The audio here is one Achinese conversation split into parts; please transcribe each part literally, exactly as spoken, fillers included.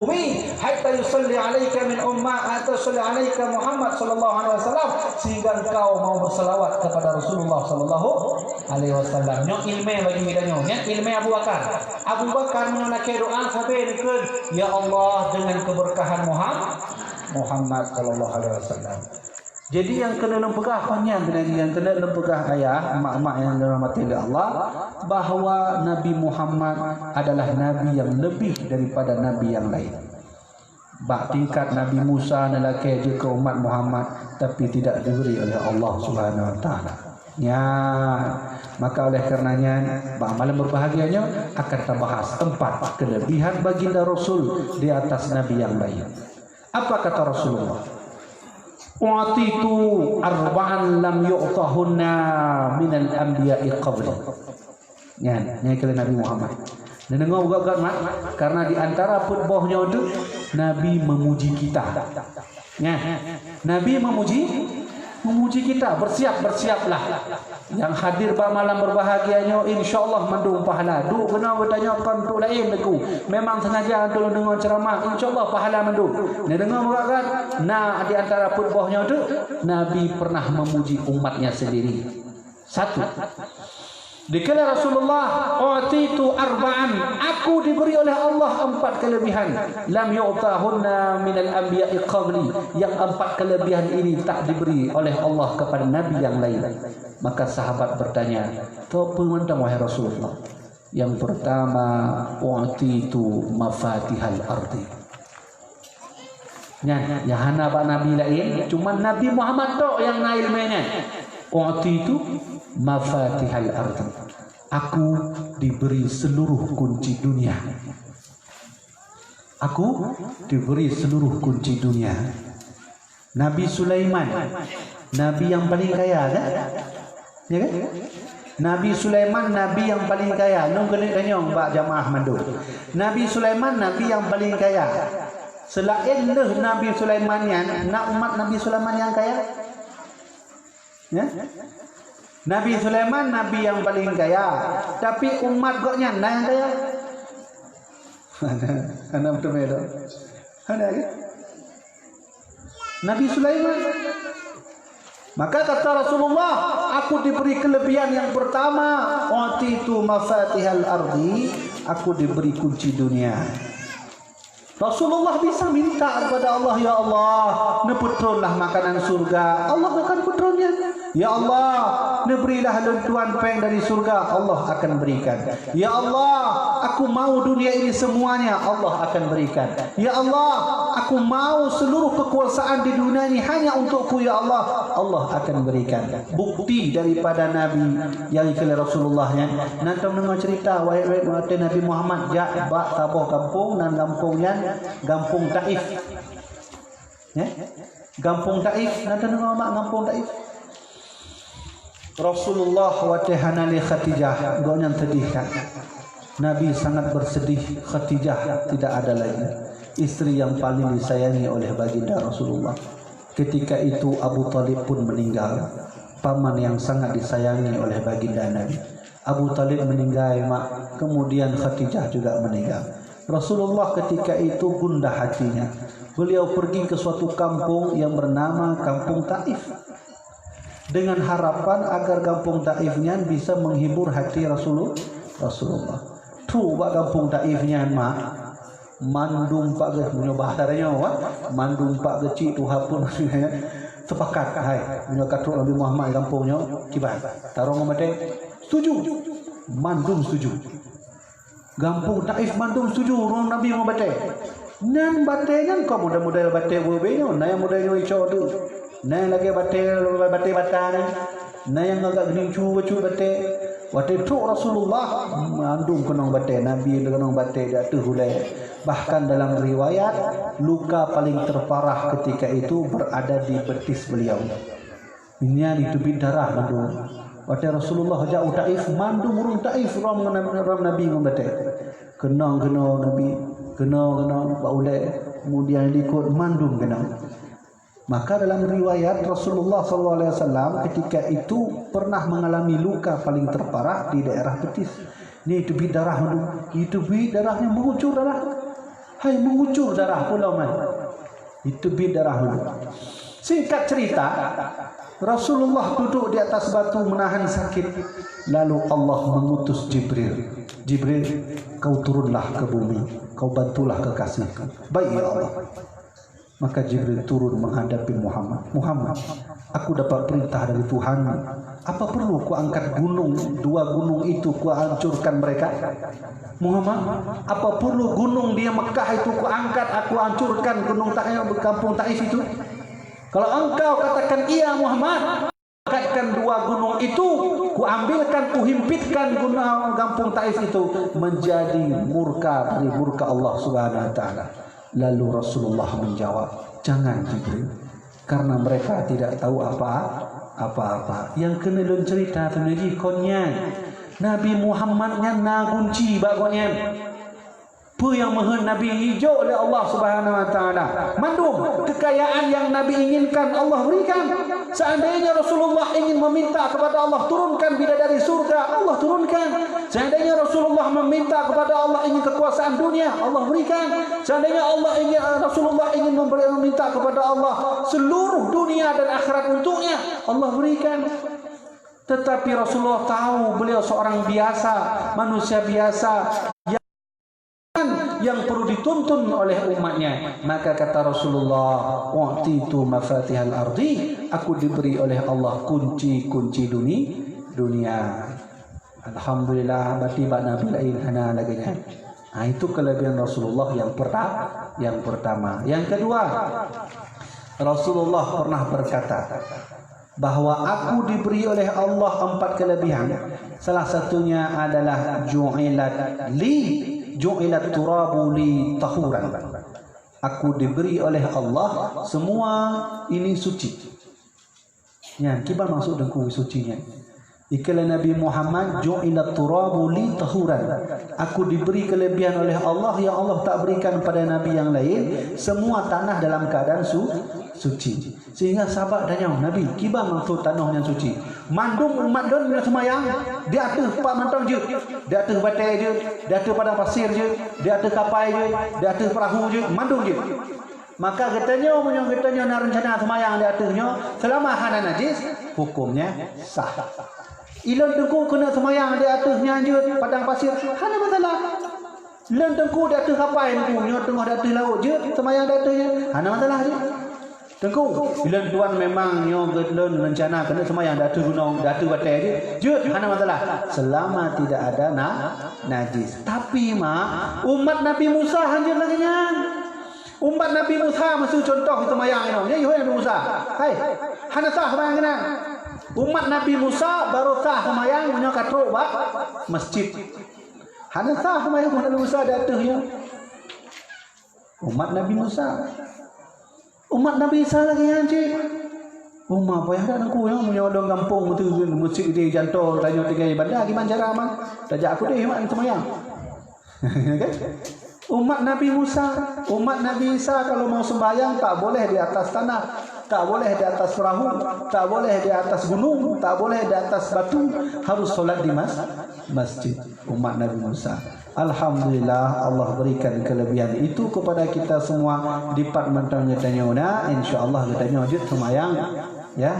Wi, hatta yusalli alaika min umma, hatta yusalli alaika Muhammad sallallahu alaihi wasallam, sehingga engkau mau bersalawat kepada Rasulullah sallallahu alaihi wasallam. Nyoe ilmè bagi kita nyoe, nyan ilmè Abu Bakar. Abu Bakar meunyoe lakèe doa sabe dikeue, "Ya Allah, dengan keberkahan Muhammad, Muhammad sallallahu alaihi wasallam." Jadi nyang keuneuk lôn peugah, panyang keuneuk nyang keuneuk lôn peugah ayah, emak-emak nyang dirahmati lé Allah, bahwa Nabi Muhammad adalah nabi yang lebih daripada nabi yang lain. Bak tingkat Nabi Musa neulakèe jeuet keu umat Muhammad, tapi tidak diberi oleh Allah Subhanahu wa Taala. Nyan, maka oleh karena nyan, bak malam berbahagia nyoe akan tabahas empat kelebihan baginda Rasul di atas nabi yang lain. Apa kata Rasulullah? "U'titu arba'an lam yu'tahunna minal anbiya'i qabli." Nyan, nyan keuh Nabi Muhammad. Neudeungoe gét-gét mat, karena di antara peuet boh nyoe tu Nabi memuji kita. Nyan, Nabi memuji, memuji kita. Bersiap, bersiaplah. Nyang hadir bak malam berbahagia nyoe, insya Allah mandum pahala. Duek keunoe geutanyoe kon untuk laén teungku. Memang sengaja untuk deungoe ceramah, insya Allah pahala mandum. Neudeungoe gét-gét, na di antara peuet boh nyoe tu Nabi pernah memuji umatnya sendiri. Satu. Dikala Rasulullah, "U'titu arba'an," aku diberi oleh Allah empat kelebihan, "lam yu'tahunna minal anbiya'i qabli," yang empat kelebihan ini tak diberi oleh Allah kepada nabi yang lain. Maka sahabat bertanya, "Toh peue mantong, wahai Rasulullah?" Yang pertama, "U'titu mafatihal ardi." Nyan, nyang hana bak nabi laén, cuma Nabi Muhammad tok nyang na ileumèe nyan. "U'titu mafatihal ardi." Aku diberi seluruh kunci dunia. Aku diberi seluruh kunci dunia. Nabi Sulaiman, nabi nyang paleng kaya, kan? Ya, kan? Nabi Sulaiman nabi nyang paleng kaya. Nyoe keuneuk tanyong bak jamaah mandum. Nabi Sulaiman nabi nyang paleng kaya. Seulaén lheueh Nabi Sulaiman nyan, na umat Nabi Sulaiman nyang kaya? Ya? Nabi Sulaiman nabi nyang paleng kaya, tapi umat gobnyan na nyang kaya? Hana meuteumé dah. Hana, kan? Nabi Sulaiman. Maka kata Rasulullah, "Aku diberi kelebihan yang pertama, u'titu mafatihal ardi, aku diberi kunci dunia." Rasulullah bisa minta kepada Allah, "Ya Allah, neupeutronlah makanan surga." Allah akan peutron nyan. "Ya Allah, neuberilah lôn tuan péng dari surga." Allah akan berikan. "Ya Allah, aku mau dunia ini semuanya." Allah akan berikan. "Ya Allah, aku mau seluruh kekuasaan di dunia ini hanya untukku, ya Allah." Allah akan berikan. Bukti daripada Nabi nyang ikheun lé Rasulullah nyan. Nan tom deungoe cerita, wahai watèe Nabi Muhammad jak bak saboh gampông, nan gampông nyan Gampông Taif. Ya? Gampông Taif, na tadeungoe mak Gampông Taif? Rasulullah watèe hana lé Khadijah, gobnyan seudih that. Nabi sangat bersedih, Khadijah tidak ada lagi. Istri yang paling disayangi oleh baginda Rasulullah. Ketika itu Abu Thalib pun meninggal, paman yang sangat disayangi oleh baginda Nabi. Abu Thalib meninggal, mak, kemudian Khadijah juga meninggal. Rasulullah ketika itu gundah hatinya. Beliau pergi ke suatu kampung yang bernama Kampung Taif. Dengan harapan agar Kampung Taif nyan bisa menghibur hati Rasulul-, Rasulullah. Trok bak Kampung Taif nyan, mak, mandum pak ge-, meunyoe bahasa tanyoe, wa, mandum pak geuchik tuha pun sepakat, "Hai, meunyoe ka trok Nabi Muhammad di gampông nyoe, kiban? Tarông ngon batèe?" "Setuju." Mandum setuju. Gampông Taif mandum setuju rông Nabi ngon batèe. Nan batèe nyan kon model-model batèe beubé nyoe, na nyang model nyoe icok tu. Na nyang lagèe batèe, batèe bata nyan. Na nyang agak geunincu bacut batèe. Watèe trok Rasulullah, mandum keunong batèe, Nabi keunong batèe di ateueh ulèe. Bahkan dalam riwayat, luka paling terparah ketika itu berada di betis beliau. Nyan teubiet darah mandum. Watèe Rasulullah jak u Taif, mandum ureueng Taif rhom ngon Nabi, rhom Nabi ngon batèe. Keunong keunoe Nabi, keunong keunoe bak ulèe, kemudian likot mandum keunong. Maka dalam riwayat Rasulullah sallallahu alaihi wasallam ketika itu pernah mengalami luka paling terparah di daerah betis. Nyan teubiet darah mandum, teubiet darah nyang mengucur darah. Hai, mengucur darah pulo man. Itu bit darah ulôn. Singkat cerita, Rasulullah duduk di atas batu menahan sakit. Lalu Allah mengutus Jibril. "Jibril, kau turunlah ke bumi. Kau bantulah kekasihku." "Baik, ya Allah." Maka Jibril turun menghadapi Muhammad. "Muhammad, aku dapat perintah dari Tuhan. Apa perlu ku angkat gunung, dua gunung itu ku hancurkan mereka? Muhammad, apa perlu gunung di Mekah itu ku angkat, aku hancurkan gunung Taif, kampung Taif itu? Kalau engkau katakan iya, Muhammad, angkatkan dua gunung itu, ku ambilkan, ku himpitkan gunung kampung Taif itu menjadi murka dari murka Allah Subhanahu wa Taala." Lalu Rasulullah menjawab, "Jangan, Jibril, karena mereka tidak tahu apa, apa-apa." Nyang keuneuk lôn cerita teungoh jih kon nyan. Nabi Muhammad nyan na gunci bak gobnyan. Peue nyang meuheuet Nabi ijok lé Allah Subhanahu wa Taala. Mandum kekayaan nyang Nabi inginkan, Allah berikan. Seandainya Rasulullah ingin meminta kepada Allah turunkan bidadari surga, Allah turunkan. Seandainya Rasulullah meminta kepada Allah ingin kekuasaan dunia, Allah berikan. Seandainya Allah ingin, Rasulullah ingin memberi, meminta kepada Allah seluruh dunia dan akhirat untuknya, Allah berikan. Tetapi Rasulullah tahu beliau seorang biasa, manusia biasa yang, yang perlu dituntun oleh umatnya. Maka kata Rasulullah, "U'titu mafatihal ardi," aku diberi oleh Allah kunci-kunci duni-, dunia. Alhamdulillah, bati bak Nabi laén hana lagée nyan. Nah, itu kelebihan Rasulullah yang perta-, yang pertama. Yang kedua, Rasulullah pernah berkata bahwa aku diberi oleh Allah empat kelebihan. Salah satunya adalah ju'ilat li, ju'ilat turabu li tahuran. Aku diberi oleh Allah semua ini suci. Nyan, kiban maksud Teungku suci nyan? Ikheun lé Nabi Muhammad, "Ju'ilat turabu li tahuran." Aku diberi kelebihan oleh Allah yang Allah tak berikan pada nabi yang lain, semua tanah dalam keadaan su-, suci. Sehingga sahabat tanyong, "Nabi, kiban maksud tanoh nyan suci?" "Mandum umat lôn meunyoe seumayang, di ateueh pat mantong jeuet, di ateueh batée jeuet, di ateueh padang pasir jeuet, di ateueh kapai jeuet, di ateueh peurahô jeuet, mandum jeuet." Maka geutanyoe, meunyoe geutanyoe na reuncana seumayang di ateueh nyoe, seulama hana najis, hukömnya sah. Ilôn Teungku keuneuk seumayang di ateueh nyan jeuet, padang pasir, hana masalah. Lôn Teungku di ateueh kapai Teungku, nyoe teungoh di ateueh laôt jeuet, seumayang di ateueh nyan, hana masalah jeuet. Teungku, ilôn tuan memang nyoe geutlôn reuncana keuneuk seumayang di ateueh gunong, di ateueh batée jeuet, jeuet, hana masalah. Seulama tidak ada na-, najis. Tapi, mak, umat Nabi Musa hana jeuet lagée nyan. Umat Nabi Musa meusu cuntoh seumayang inoe. Nyan yue Nabi Musa. Hai, hana sah seumayang keunan. Umat Nabi Musa barô sah seumayang meunyoe ka trok bak masjid. Hana sah seumayang umat Nabi Musa di ateueh nyoe. Umat Nabi Musa. Umat Nabi Isa lagée nyan cit. Umat payah dak Teungku nyoe, meunyoe lôn gampông beutôi masjid di janto tanyoe tinggai banda, gimana cara man? Tajak aku deh mak seumayang. Kan? Umat Nabi Musa, umat Nabi Isa kalau mau sembahyang tak boleh di atas tanah, tak boleh di atas perahu, tak boleh di atas gunung, tak boleh di atas batu, harus solat di mas-, masjid. Umat Nabi Musa. Alhamdulillah, Allah berikan kelebihan itu kepada kita semua. Di pat mantong geutanyoe na, insya Allah geutanyoe jeuet seumayang, ya,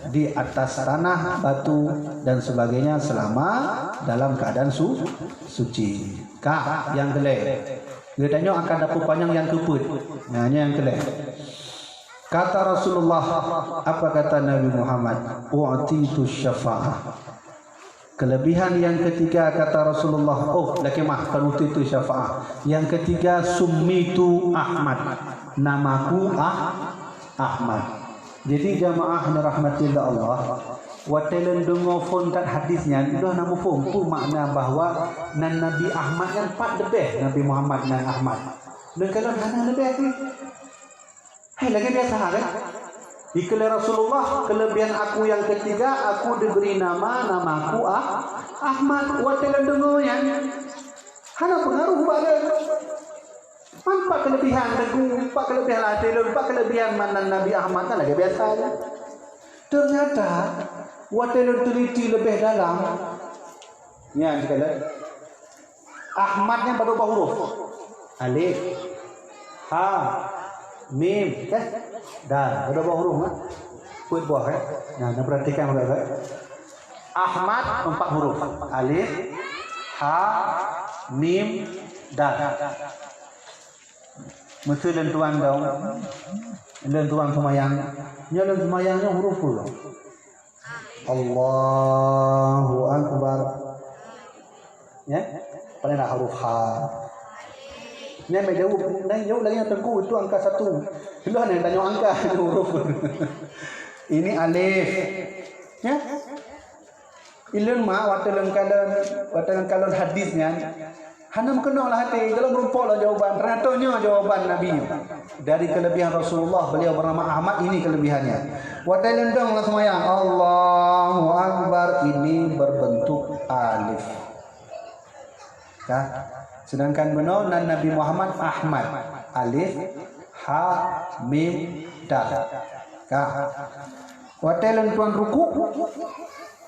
di atas tanah, batu dan sebagainya selama dalam keadaan su-, suci. Ka, nyang keulhèe. Geutanyoe akan tapeupanjang nyang keupeuet. Nah, nyoe nyang keulhèe. Kata Rasulullah, apa kata Nabi Muhammad? "U'titu syafa'ah." Kelebihan yang ketiga kata Rasulullah, oh, lakée mah, kon "u'titu syafa'ah." Yang ketiga, "Summitu Ahmad." Namaku Ah-, Ahmad. Jadi jamaah yang dirahmati Allah, watée lôn deungoe phon that hadis nyan, udah na muphom peue makna bahwa nan Nabi Ahmad nyan pat leubeh Nabi Muhammad nan Ahmad. Lôn kalon hana leubeh pih. Hai, lagée biasa kan? Ikheun lé Rasulullah, kelebihan aku yang ketiga, aku diberi nama, namaku Ah-, Ahmad. Watée lôn deungoe nyan, hana pengaruh bak lôn. Man pat kelebihan Teungku, pat kelebihan até lôn, pat kelebihan makna Nabi Ahmad, kan lagée biasa je. Ternyata, watée lôn teliti leubeh dalam, nyan sikali, Ahmad nyan padub boh huruf. Alif, Ha, mim, eh, dal. Ada boh huruf, kan? Peuet boh, kan? Nah, nah, perhatikan baik-baik. Ahmad empat huruf. Alif, ha, mim, dal. Meusti lôn tuan dong. Lôn tuan seumayang. Nyoe lôn seumayang nyoe huruf peue? Allahu Akbar. Ya? Paling nak huruf ha. Nyan meujaweub, nyan jaweueb lagèe nyan teungku, itu angka satu. Ilôn hana tanyoe angka huruf. Ini alif. Ya? Ilôn mak watèe lôn kalon, watèe lôn kalon hadis nyan, hana meukeunong lam até, golom meurumpok lom jawaban. Ternyata nyoe jawaban Nabi. Dari kelebihan Rasulullah, beliau bernama Ahmad, ini kelebihannya. Watèe lôn dong lam seumayang, Allahu Akbar, ini berbentuk alif. Ka? Sedangkan bunoe nan Nabi Muhammad Ahmad, alif, ha, mim, dal. Ka? Watèe lôn tuan ruku',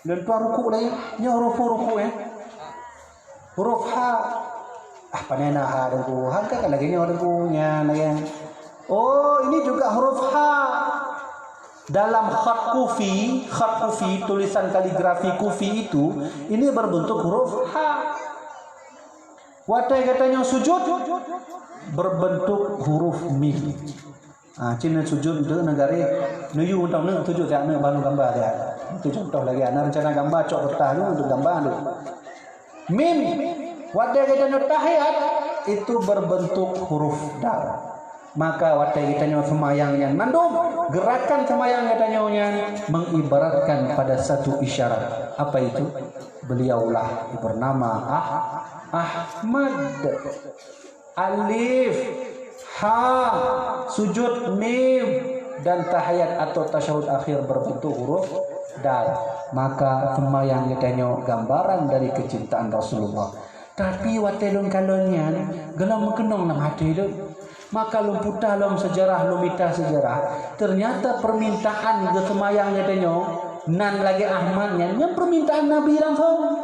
lôn tuan ruku' lagèe nyoe, huruf ruku', eh. Huruf ha. Ah, pane na ha teungku. Ha kan lagèe nyoe teungku, nyan lagèe. Oh, ini juga huruf ha. Dalam khat kufi, khat kufi, tulisan kaligrafi kufi itu, ini berbentuk huruf ha. Watèe geutanyoe sujud, berbentuk huruf mim. Ah, cit na sujud tu na garéh, neuyue mantong, neuk sujud siat, neuk bak nyoe gamba siat. Itu contoh lagèe na rencana gamba, cok kertas tu untuk gamba tu. Mim, watèe geutanyoe tahiyat, itu berbentuk huruf dal. Maka watèe geutanyoe seumayang nyan mandum, gerakan seumayang geutanyoe nyan mengibaratkan pada satu isyarat. Apa itu? Beliaulah bernama Ah-, Ahmad. Alif, ha, sujud mim, dan tahiyat atau tasyahud akhir berbentuk huruf dal. Maka seumayang geutanyoe gambaran dari kecintaan Rasulullah. Tapi watèe lôn kalon nyan, golom meukeunong lam até lôn. Maka lôn puta lom sejarah, lôn mita sejarah. Ternyata permintaan geuseumayang geutanyoe nan lagèe Ahmad nyan, nyan permintaan Nabi langsung.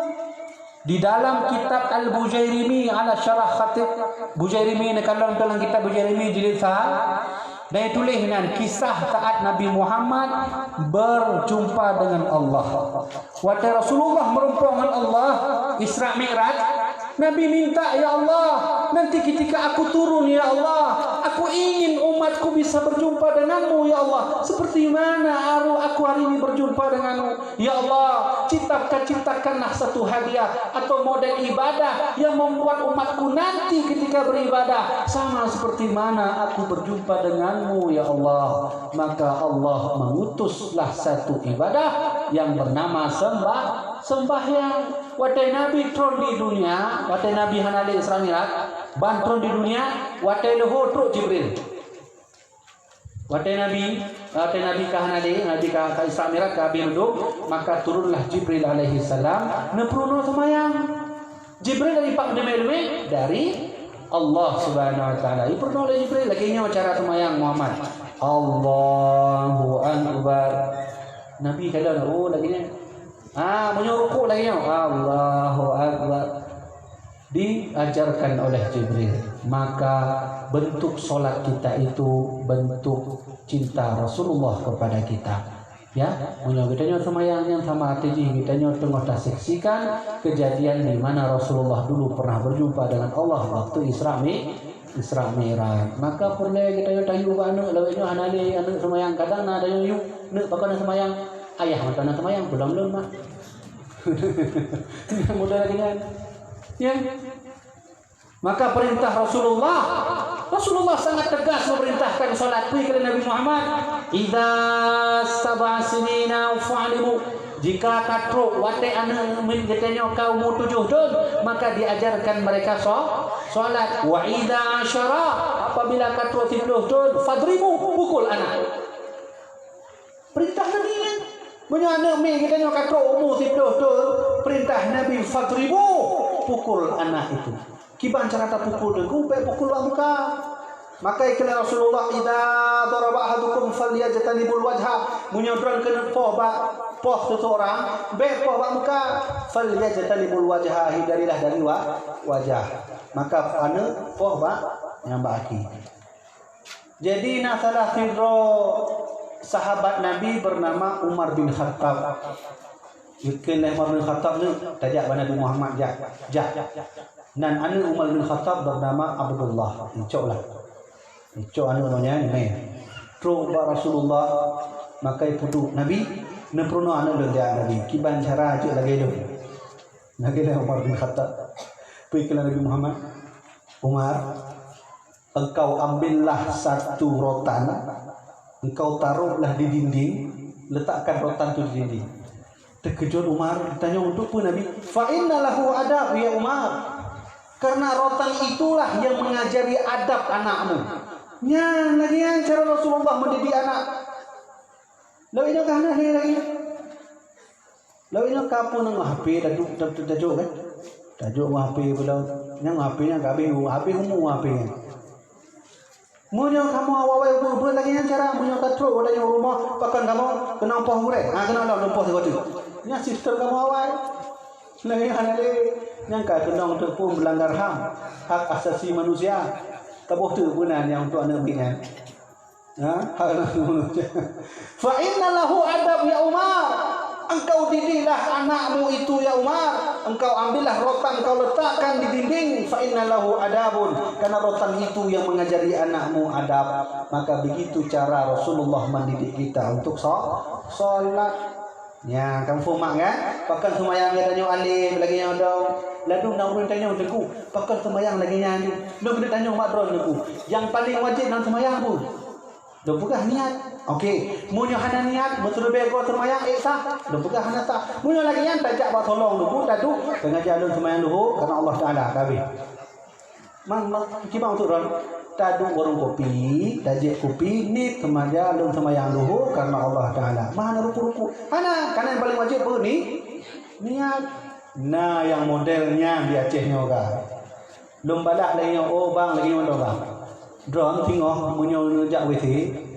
Di dalam kitab Al-Bujairimi ala Syarah Khatib Bujairimi, neukalon dalam kitab Bujairimi jilid sa, dan tuléh nan kisah saat Nabi Muhammad berjumpa dengan Allah. Watèe Rasulullah meurumpok ngon Allah, Isra Mi'raj, Nabi minta, "Ya Allah, nanti ketika aku turun, ya Allah, aku ingin umatku bisa berjumpa denganmu, ya Allah. Seperti mana aru aku hari ini berjumpa denganmu." Ya Allah, ciptakan, ciptakanlah satu hadiah atau model ibadah yang membuat umatku nanti ketika beribadah sama seperti mana aku berjumpa denganmu, ya Allah. Maka Allah mengutuslah satu ibadah yang bernama sembah-, sembahyang. Watèe Nabi tron di dunia, watèe Nabi hana lé Isra Mi'raj, ban tron di dunia, watèe leuhô trok Jibril. Watèe Nabi, watèe Nabi ka hana lé, Nabi ka, ka Isra Mi'raj, ka habéh mandum, maka turunlah Jibril alaihi salam, neupeurunoe seumayang. Jibril dari pat teumé? Dari Allah Subhanahu wa Taala. Ipeurunoe lé Jibril, lagèe nyoe cara seumayang Muhammad. Allahu Akbar. Nabi kalon, oh, lagèe nyoe. Ah, meunyoe ruku' lagèe nyoe. Allahu Akbar. Diajarkan oleh Jibril. Maka bentuk solat kita itu bentuk cinta Rasulullah kepada kita. Ya, meunyoe geutanyoe seumayang nyan sama até jih geutanyoe teungoh tasaksikan kejadian di mana Rasulullah dulu pernah berjumpa dengan Allah waktu Isra Mi-, Isra Mi'raj. Maka peureulèe geutanyoe tayue bak aneuk, lawét nyoe hana lé aneuk seumayang, kadang na tanyoe yue, "Neuk, pakon na seumayang?" "Ayah mantong na seumayang, peulom lôn, Mak." Mudah lagèe nyan. Ya. Maka perintah Rasulullah, Rasulullah sangat tegas memerintahkan salat. Peue kheun Nabi Muhammad, "Idza sab'a sinina fa'limu." Jika ka trok watèe aneuk miet geutanyoe ka umu tujoh thon, maka diajarkan mereka so-, salat. "Wa idza asyara," apabila ka trok siploh thon, "fadribu," pukul anak. Perintah Nabi nyan. Meunyoe aneuk miet geutanyoe ka trok umu siploh thon, perintah Nabi, "Fadribu," pukul anak itu. Kiban cara tapukul teungku, bèk pukul bak muka. Maka ikheun Rasulullah, "Idza daraba ahadukum falyajtanibul wajha." Meunyoe droe keuneuk poh bak, poh seseorang, bèk poh bak muka. "Falyajtanibul wajha," hindarilah dari wa-, wajah. Maka aneuk poh bak nyang bak aki. Jadi na salah sidroe sahabat Nabi bernama Umar bin Khattab. Geukheun lé Umar bin Khattab nyoe, "Tajak bak Nabi Muhammad, jak, jak." Nan aneuëk Umar bin Khattab bernama Abdullah. Icok lah. Icok aneuëk nyoe nyan, mé. Trok bak Rasulullah, makai peuduek Nabi, neupeurunoe aneuëk lôn jak Nabi. Kiban cara jeuet lagée lôn. Lagée lé Umar bin Khattab. Peue kheun Nabi Muhammad, "Umar, engkau ambillah satu rotan, engkau taruhlah di dinding, letakkan rotan tu di dinding." Teukeujot Umar, geutanyong, "Untuk peue Nabi?" "Fa inna lahu adab, ya Umar. Karena rotan itulah yang mengajari adab anakmu." Nyan lagée nyan cara Rasulullah mendidik anak. Lawét nyoe ka hana lé lagi. Lawét nyoe ka peue ngon H P, taduek, ta-, ta-, tajok kan? Tajok ngon H P beulau. Nyang H P nyan ka habéh, habéh umu H P nyan. Meunyoe kamoe awai-awai ubeut-ubeut lagée nyan cara, meunyoe ka trok u tanyoe rumoh, pakon kamoe keunong poh gurée? Ha, keunong lom, lom poh sigoe teuk. Nyan sistem kamoe awai. Lagée nyan hana lé. Nyang ka keunong teuk pun melanggar ham, hak asasi manusia. Taboh teuk beuna nyang untuk aneuëk miet nyan. Ha? Fa inna lahu adab, ya Umar. Engkau didiklah anakmu itu, ya Umar. Engkau ambillah rotan, engkau letakkan di dinding. Fa inna lahu adabun. Karena rotan itu yang mengajari anakmu adab. Maka begitu cara Rasulullah mendidik kita untuk so-, salat. Nyan, ka muphom mak kan? Pakon seumayang geutanyoe além lagée nyoe dong. Ladum na ureuëng tanyong, "Teungku, pakon seumayang lagée nyan?" Lôn keuneuk tanyong mak droeneuh, Teungku. Nyang paleng wajéb lam seumayang peue? Lôn peugah niat. Oke, meunyoe hana niat, meuseulubée goe seumayang, ék sah? Lôn peugah hana sah. Meunyoe lagée nyan, tajak bak solong Teungku, taduek, "Sengaja lôn seumayang luhô karena Allah Taala," ka habéh. Man, man, kiban untuk droen, taduek warong kopi, tajép kopi, niet seumaja lôn seumayang luhô karena Allah Taala. Man hana ruku-ruku. Hana, karena nyang paleng wajéb peue ni? Niat. Na nyang model nyan di Aceh nyoe ka. Lôn balah lagée nyoe, "Oh, bang, lagée nyoe mantong, bang. Droen singoh meunyoe neujak W C,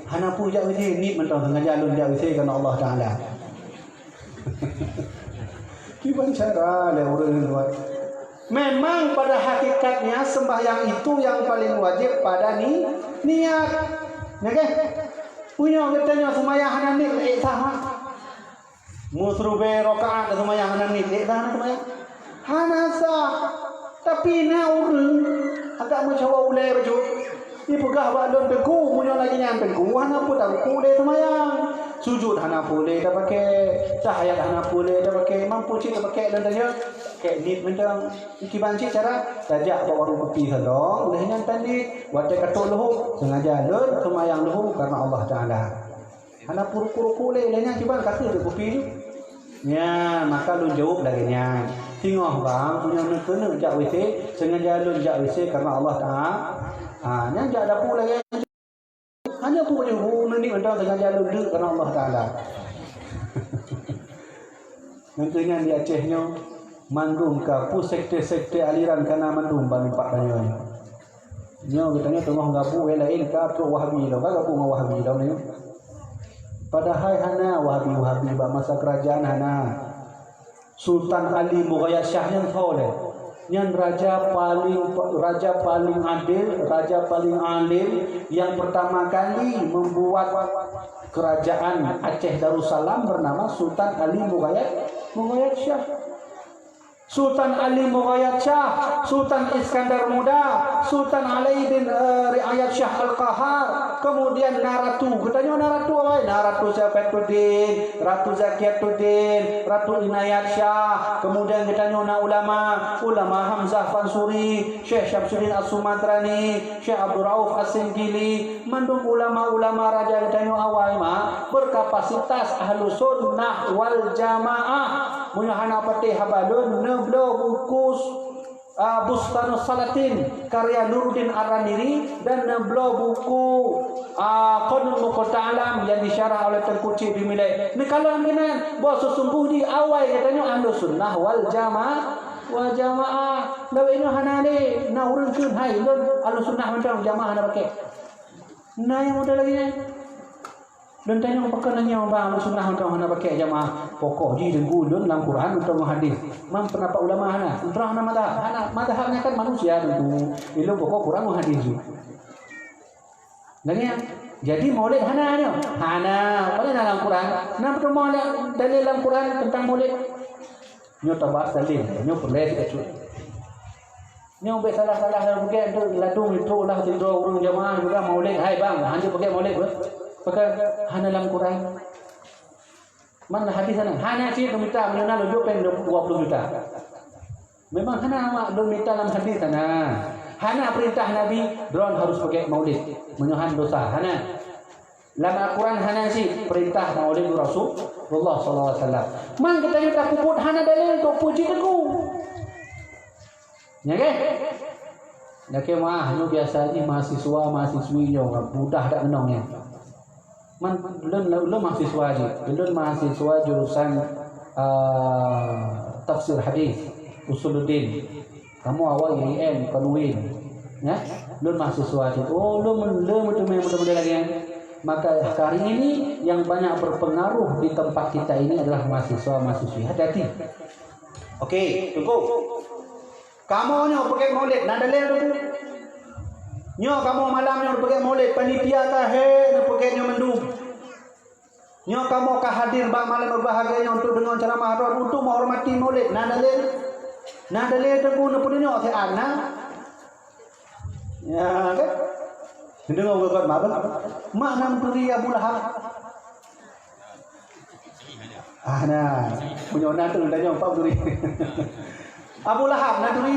hana peue jak W C, niet mantong, sengaja lôn jak W C karena Allah Taala." Kiban cara lé ureuëng buet. Memang pada hakikatnya sembahyang itu yang paling wajib pada ni-, niat. Nyan keh? Punya geutanyoe seumayang hana niet, ék sah mak. Meuseulubée rakaat seumayang hana niet, ék sah hana seumayang? Hana sah. Tapi na ureuëng agak meucawa ulée bacut. Ipeugah bak lôn, "Teungku, meunyoe lagée nyan Teungku, hana peue taruku lé seumayang. Sujut hana peue lé tapakék, tahiyat hana peue lé tapakék, mampu cit tapakék lôn tanya." Kek niet mantong. Kiban cit cara, tajak bak warong kupi salong, lheueh nyan taniet. Watée ka trok luhô, sengaja lôn seumayang luhô karena Allah Taala. Hana peue ruku-ruku lé, lheueh nyan kiban ka kheueh kupi nyoe. Nyan, maka lôn jaweueb lagée nyan. Singoh bang, meunyoe neukeuneuk jak W C, sengaja lôn jak W C karena Allah Taala. Ha, nyan jak dapu lagée nyan. Hana peue baju hu, neuniet mantong sengaja lôn deuk karena Allah Taala. Nyan keuh nyan di Aceh nyoe, mandum ka peue sekte-sekte aliran kana mandum ban umpat tanyoe. Nyoe geutanyoe teungoh gabu, eh, laén ka trok Wahabi lom, ka gabu ngon Wahabi lom nyoe. Padahai hana Wahabi-Wahabi bak masa keurajaan hana. Sultan Ali Mughayat Syah nyan tho lé. Nyan raja paling, raja paling adil, raja paling alim yang pertama kali membuat kerajaan Aceh Darussalam bernama Sultan Ali Mughayat, Mughayat Syah. Sultan Ali Mughayat Syah, Sultan Iskandar Muda, Sultan Ali bin, eh, Riayat Syah Al-Qahar. Kemudian na ratu, geutanyoe na ratu awai, na Ratu Syafaetuddin, Ratu Zakiatuddin, Ratu Inayat Syah. Kemudian geutanyoe na ulama, Ulama Hamzah Fansuri, Syekh Syamsuddin As-Sumatrani, Syekh Abdul Rauf As-Singkili, mandum ulama-ulama raja geutanyoe awai ma berkapasitas Ahlus Sunnah wal Jamaah. Meunyoe hana patéh haba lôn, neubloe buku, ah, Bustanus Salatin karya Nuruddin Ar-Raniri dan neubloe buku, ah, Qanun Muqta'alam yang disyarah oleh Teungku Chik Bimilek. Neukalon keunan, bahwa sesungguhnya awai geutanyoe Ahlus Sunnah wal Jamaah. Wal jamaah, lawét nyoe hana lé, na ureuëng kheun hai lôn Ahlussunnah mantong jamaah hana pakék. Na nyang model lagée nyan. Lôn tanyong pakon na nyang bang Ahlussunnah mantong hana pakék jamaah. Pokok jih teungku lôn lam Quran mantong ngon hadis. Mam pendapat ulama hana. Ulama hana mazhab, hana mazhab nyan kan manusia teungku. Ilôn pokok Quran ngon hadis jih. Lagèe nyan. Jadi maulid hana nyoe? Hana. Padahai na lam Quran. Na peuteumé dalil lam Quran teuntang maulid? Nyoe tabahas dalil. Nyoe peureulèe teukecut. Nyoe bèk salah-salah lam bukét tu ladôm itu lah tidroe ureueng jamaah juga maulid. Hai bang, hana bukét maulid beuh. Pakon hana lam Quran. Mana hadis hana? Hana cit lôn mita meunyoe na lôn jok péng dua puluh juta. Memang hana awak lôn mita lam hadis hana. Hana perintah Nabi, droen harus peuget maulid. Meunyoe han dosa, hana. Lam Al-Quran hana cit perintah maulid Rasulullah sallallahu alaihi wasallam. Man geutanyoe tapeubuet hana dalil, kok peue jiteugui? Nya keh? Nya keh mah, nyoe biasa jih mahasiswa, mahasiswi nyoe, mudah dak keunong nyan. Man, ulôn, ulôn mahasiswa jih. Ulôn mahasiswa jurusan, ah, tafsir hadis, usuluddin. Kamoe awai I N, kon U I N. Nya? Ulôn mahasiswa jih. Oh, ulôn le meuteumé, meuteumé lagèe nyan. Maka hari ini yang banyak berpengaruh di tempat kita ini adalah mahasiswa, mahasiswi. Hati-hati. Oke, tunggu. Kamoe nyoe peuget maulid, na dalil tu? Nyoe kamoe malam nyoe peuget maulid, panitia ka hé na peuget nyoe mandum. Nyoe kamoe ka hadir bak malam berbahagia nyoe untuk deungon ceramah droen untuk menghormati maulid, na dalil? Na dalil teungku na peuduek nyoe siat na? Ya, kan? Deungon geugot mak, mak nam turi Abu Lahab. Ah, na. Meunyoe na tu, tanyong Pak Duri. Abu Lahab na turi?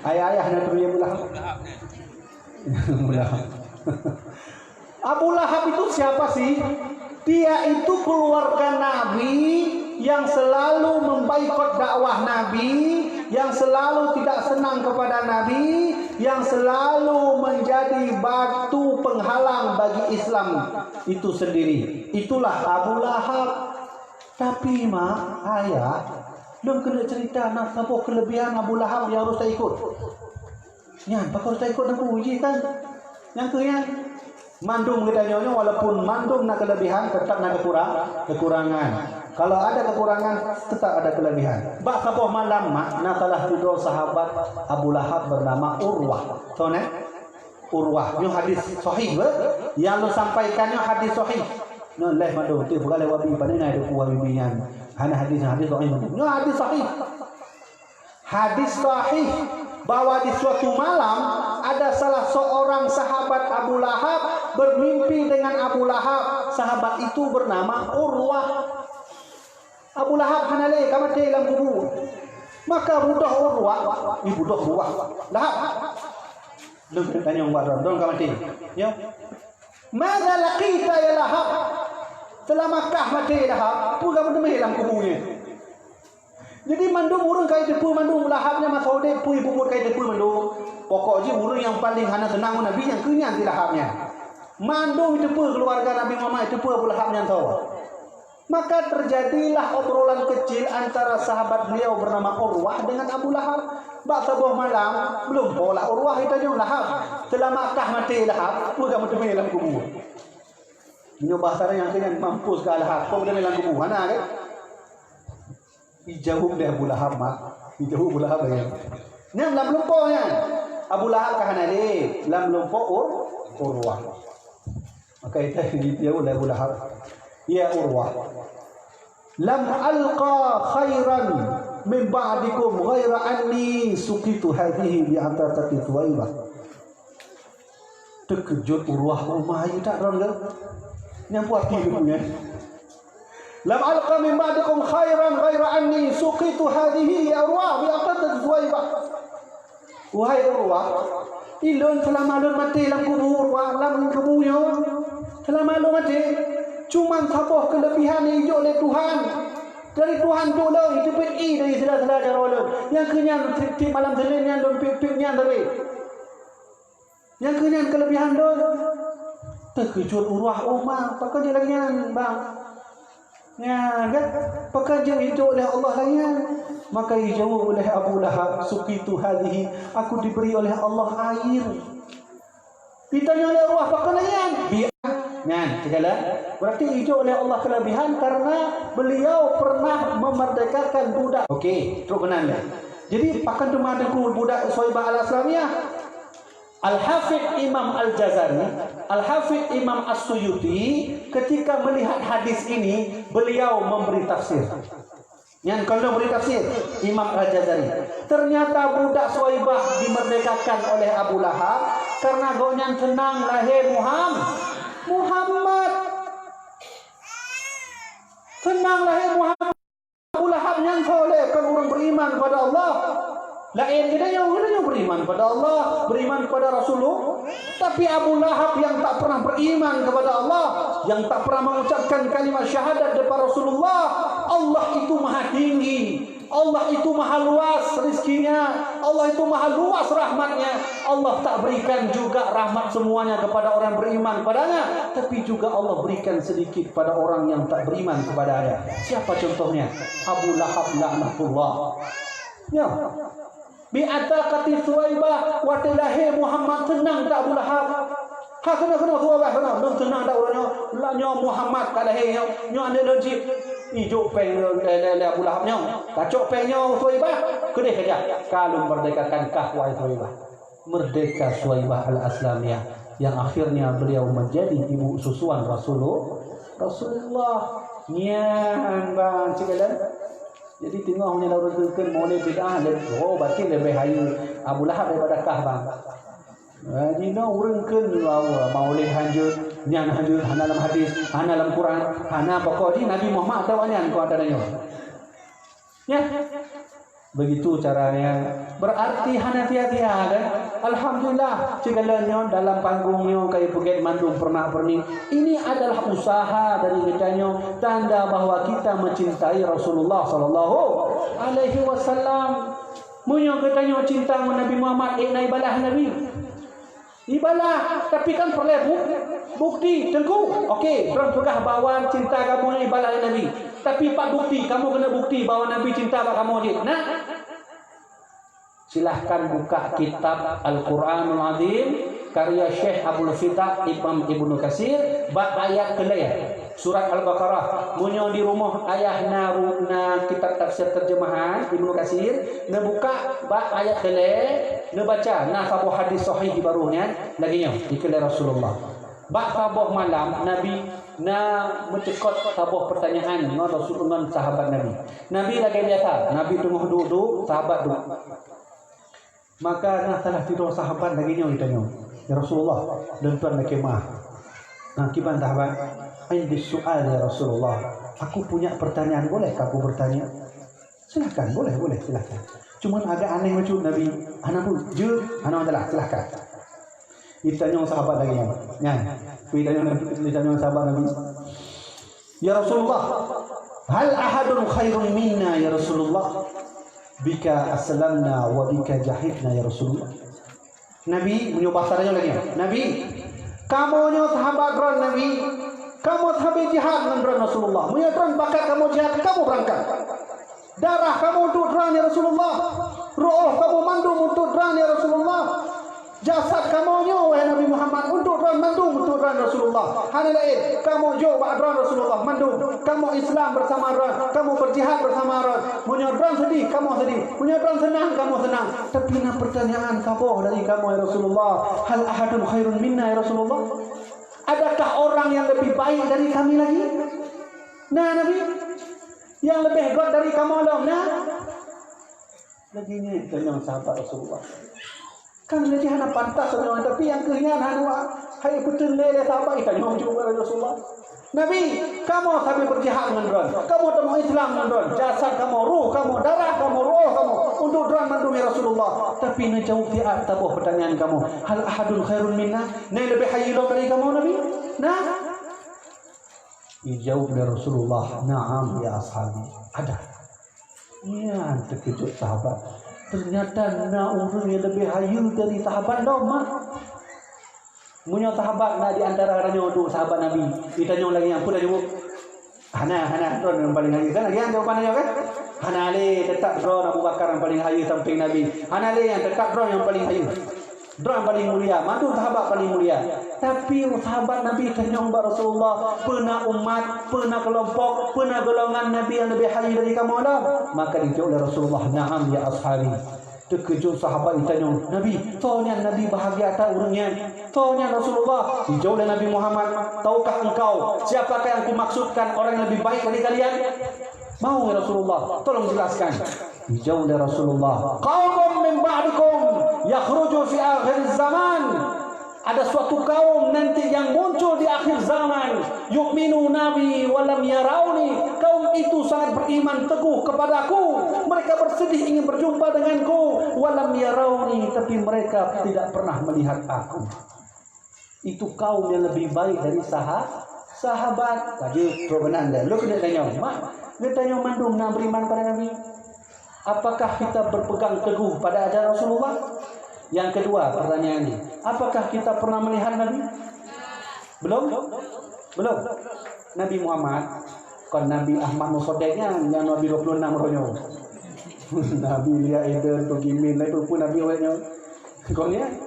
Ayah-ayah na turi Abu Lahab? Abu Lahab. Abu Lahab itu siapa sih? Dia itu keluarga Nabi yang selalu memboikot dakwah Nabi, yang selalu tidak senang kepada Nabi, yang selalu menjadi batu penghalang bagi Islam itu sendiri. Itulah Abu Lahab. Tapi, mak, ayah, lôn keuneuk cerita na saboh keulebihan Abu Lahab nyang harôh taikot. Nyan, pakon taikot Teungku jih kan? Nyang keuh nyan. Mandum geutanyoe nyoe, walaupun mandum na keulebihan, teutap na keukurang-, keukurangan. Kalau ada keukurangan, tetap ada keulebihan. Bak saboh malam, mak, na salah sidroe sahabat Abu Lahab bernama Urwah. Soe nyan? Urwah. Nyoe hadis sahih, beuh? Nyang lôn sampaikan nyoe hadis sahih. Nyoe lheuh mandum, tiep bukan lé Wahabi, pane na deungon Wahabi nyan. Hana hadis, hadis sahih mandum. Nyoe hadis sahih. Hadis sahih bahwa di suatu malam ada salah seorang sahabat Abu Lahab bermimpi dengan Abu Lahab. Sahabat itu bernama Urwah. Abu Lahab hana lé ka maté lam kubu. Maka budôh Urwah, ih, budôh Urwah. Lahab. Lôn tanyong bak droen, droen ka maté. Ya. Madza laqita ya Lahab? Seulama kah maté Lahab, peue ka meuteumé lam kubu nyan? Jadi mandum ureueng ka jiteupeue mandum Lahab nyan masa udép, peue buet ka jiteupeue mandum. Pokok jih ureueng nyang paleng hana seunang ngon Nabi nyan keuh nyan si Lahab nyan. Mandum jiteupeue keuluwarga Nabi Muhammad, jiteupeue Abu Lahab nyan soe. Maka terjadilah obrolan kecil antara sahabat beliau bernama Urwah dengan Abu Lahab. Bak saboh malam, belum polah Urwah itanyong Lahab. Seulama kah maté Lahab, peue ka meuteumé lam kubu? Nyoe bahasa nyang keu nyan mampus ka Lahab, peue meuteumé lam kubu? Hana kan? Ijaweueb lé Abu Lahab, mak. Ijaweueb Abu Lahab lagèe nyan. Nyan lam lumpoe nyan. Abu Lahab ka hana lé, lam lumpoe Ur-, Urwah. Maka ita jijaweueb lé Abu Lahab, "Ya Urwah, lam alqa khairan min ba'dikum ghaira anni suqitu hadhihi bi ataqati Thuwaibah." Teukeujot Urwah, "Oh, ma, ayu that droen geuh." Nyang puati geuh nyan. "Lam alqa min ba'dikum khairan ghaira anni suqitu hadhihi ya Urwah bi ataqati Thuwaibah." Wahai Urwah, ilôn seulama lôn maté lam kubu Urwah, lam kubu nyoe, seulama lôn maté, cuman saboh keulebihan nyang ijok lé Tuhan. Dari Tuhan tu lôn, jiteubiet ie dari sila-sila jaroe lôn. Nyang keu nyan tiep-tiep malam Seunin nyan lôn piep-piep nyan sabe. Nyang keu nyan keulebihan lôn. Teukeujot Urwah, "Oh ma, pakon jeuet lagèe nyan, bang?" Nyan kan, pakon jeuet ijok lé Allah lagèe nyan? Maka ijaweueb lé Abu Lahab, "Suqitu hadhihi, aku diberi oleh Allah air." Ditanya lé Urwah, "Pakon lagèe nyan?" Bi-, nyan, segala. Berarti ijok lé Allah kelebihan karena beliau pernah memerdekakan budak. Oke, trok keunan lé. Jadi, pakon teuma teungku budak Soibah Al-Aslamiyah? Al-Hafidh Imam Al-Jazari Al-Hafidh Imam As-Suyuti ketika melihat hadis ini, beliau memberi tafsir. Nyan kon lôn bri tafsir, Imam Al-Jazari. Ternyata budak Suwaibah dimerdekakan oleh Abu Lahab karena gobnyan seunang lahé Muham-, Muhammad. Seunang lahé Muhammad. Abu Lahab nyan soleh, kon ureuëng beriman kepada Allah. Laén geutanyoe, geutanyoe beriman kepada Allah, beriman kepada Rasulullah. Tapi Abu Lahab yang tak pernah beriman kepada Allah, yang tak pernah mengucapkan kalimat syahadat depan Rasulullah, Allah itu maha tinggi, Allah itu maha luas rizkinya, Allah itu maha luas rahmatnya. Allah tak berikan juga rahmat semuanya kepada orang beriman kepadanya, tapi juga Allah berikan sedikit pada orang yang tak beriman kepadanya. Siapa contohnya? Abu Lahab laknatullah. Ya. Bi ataqati Suwaibah, watée lahé Muhammad seunang that Abu Lahab. Ha, keunoe, keunoe Suwaibah, keunoe. Lôn seunang that uroe nyoe, lah nyoe Muhammad ka lahé nyoe, nyoe aneuëk lôn cit. Ijok péng lé, lé, lé Abu Lahab nyoe. Tacok péng nyoe Suwaibah, keudeh keujak. Ka lôn merdekakan kah, wahai Suwaibah. Merdeka Suwaibah Al-Aslamiyah, yang akhirnya beliau menjadi ibu susuan Rasulullah. Rasulullah. Nyan ban ceukelan. Jadi teungoh meunyoe ureuëng kheun maulid bid'ah, le-, oh, berarti leubeh hayeue Abu Lahab daripada kah, bang. Eh, jinoe ureuëng kheun bahwa maulid hanjeuet, nyan hanjeuet, hana lam hadis, hana lam Quran, hana pokok jih Nabi Muhammad atau nyan kau ada nyoe. Ya. Begitu caranya. Berarti hana sia-sia, kan? Alhamdulillah, sigohlom nyoe dalam panggung nyoe ka ipeugét mandum peurenak-peureuni. Ini adalah usaha dari geutanyoe, tanda bahwa kita mencintai Rasulullah sallallahu alaihi wasallam. Meunyoe geutanyoe cinta ngon Nabi Muhammad, ék na ibalah Nabi. Ibalah, tapi kan peureulée buk-, bukti, teungku. Oke, droen peugah bahwa cinta kamoe ibalah Nabi. Tapi pat bukti, kamoe keuneuk bukti bahwa Nabi cinta bak kamoe jih. Nah, silahkan buka kitab Al-Quranul Azim karya Syekh Abul Fida Imam Ibnu Katsir bak ayat keulhèe surat Al-Baqarah. Meunyoe di rumoh ayah na ru-, na kitab tafsir terjemahan Ibnu Katsir, neubuka bak ayat keulhèe, neubaca na saboh hadis sahih di baruh nyan lagèe nyoe dikeulhèe Rasulullah. Bak saboh malam Nabi na meucukot saboh pertanyaan ngon Rasul ngon sahabat Nabi. Nabi lagèe biasa, Nabi teungoh duek-duek, sahabat duek. Maka na salah sidroe sahabat lagèe nyoe geutanyoe, "Ya Rasulullah, lôn tuan lakèe meu'ah." Nah, kiban sahabat, "Indi su'al ya Rasulullah, aku punya pertanyaan, bolehkah aku bertanya?" "Silahkan, boleh, boleh, silahkan. Cuman agak aneh bacut Nabi." "Hana peue, jeuet, hana masalah, silahkan." Geutanyoe sahabat lagèe nyoe. Nyan, geutanyoe, geutanyoe sahabat Nabi. "Ya Rasulullah, hal ahadun khairun minna ya Rasulullah? Bika aslamna wa bika jahidna ya Rasulullah." Nabi, meunyoe basa tanyoe lagèe nyoe, "Nabi, kamoe nyoe sahabat droen Nabi, kamoe sabe jihad ngon droen Rasulullah. Meunyoe droen bakat kamoe jihad, kamoe beurangkat. Darah kamoe untuk droen ya Rasulullah. Ru'oh kamoe mandum untuk droen ya Rasulullah. Jasad kamoe nyoe, wahai Nabi Muhammad, untuk droen mandum, untuk droen Rasulullah. Hana laén, kamoe jok bak droen Rasulullah mandum. Kamoe Islam bersama droen, kamoe berjihad bersama droen. Meunyoe droen seudih, kamoe seudih. Meunyoe droen seunang, kamoe seunang. Tapi na pertanyaan saboh dari kamoe, ya Rasulullah. Hal ahadun khairun minna, ya Rasulullah? Adakah orang yang lebih baik dari kami lagi?" Na, Nabi? Nyang leubeh göt dari kamoe lom, na? Lagèe nyan tanyong sahabat Rasulullah. Kan lagèe hana pantas tanyong, tapi nyang keuh nyan hana wa-, hai peuteun lé, lé sahabat, "Ih, tanyong juga lé Rasulullah. Nabi, kamoe sabe berjihad ngon droen, kamoe tamong Islam ngon droen, jasad kamoe, roh kamoe, darah kamoe, roh kamoe, untuk droen mandum ya Rasulullah. Tapi neujaweueb siat saboh pertanyaan kamoe, hal ahadun khairun minna? Na leubeh hayeue lom dari kamoe, Nabi? Na?" Dijaweueb lé Rasulullah, "Na'am ya ashabi, ada." Nyan teukeujot sahabat. Ternyata na ureueng nyang leubeh hayeue dari sahabat lom, mak. Meunyoe sahabat na di antara tanyoe tu sahabat Nabi, ditanyong lagèe nyan, peue tajaweueb? "Hana, hana, droen nyang paleng hayeue." Kan lagèe nyan jawaban tanyoe kan? "Hana lé, teutap droen Abu Bakar nyang paleng hayeue sampéng Nabi. Hana lé nyan, teutap droen nyang paleng hayeue." Droen paleng mulia, mandum sahabat paleng mulia. Tapi sahabat Nabi tanyong bak Rasulullah, "Peue na umat, peue na keulompok, peue na golongan Nabi nyang leubeh hayeue dari kamoe lom?" Maka dijaweueb lé Rasulullah, "Na'am ya ashabi." Teukeujot sahabat geutanyong, "Nabi, soe nyan Nabi bahagia that ureuëng nyan? Soe nyan Rasulullah?" Geujaweueb lé Nabi Muhammad, "Tahukah engkau siapakah yang kumaksudkan orang yang lebih baik dari kalian?" "Mau, ya Rasulullah, tolong jelaskan." Geujaweueb lé Rasulullah, "Qaumun min ba'dikum yakhruju fi akhir zaman." Ada suatu kaum nanti yang muncul di akhir zaman, "Yu'minuna bi wa lam yarauni." Kaum itu sangat beriman teguh kepadaku. Mereka bersedih ingin berjumpa denganku. "Wa lam yarauni," tapi mereka tidak pernah melihat aku. Itu kaum yang lebih baik dari saha-, sahabat. Laju trok meunan deh. Lôn keuneuk tanyong, "Mak, geutanyoe mandum na beriman pada Nabi?" Apakah kita berpegang teguh pada ajaran Rasulullah? Yang kedua, pertanyaan ini, apakah kita pernah melihat Nabi? Belum? Belum. Nabi Muhammad, kon Nabi Ahmad Mosodek nyan, nyang Nabi dua puluh enam uroe nyoe. Nabi Lia Eden, Tugimin, lain pun Nabi awet nyoe. Kon nyan.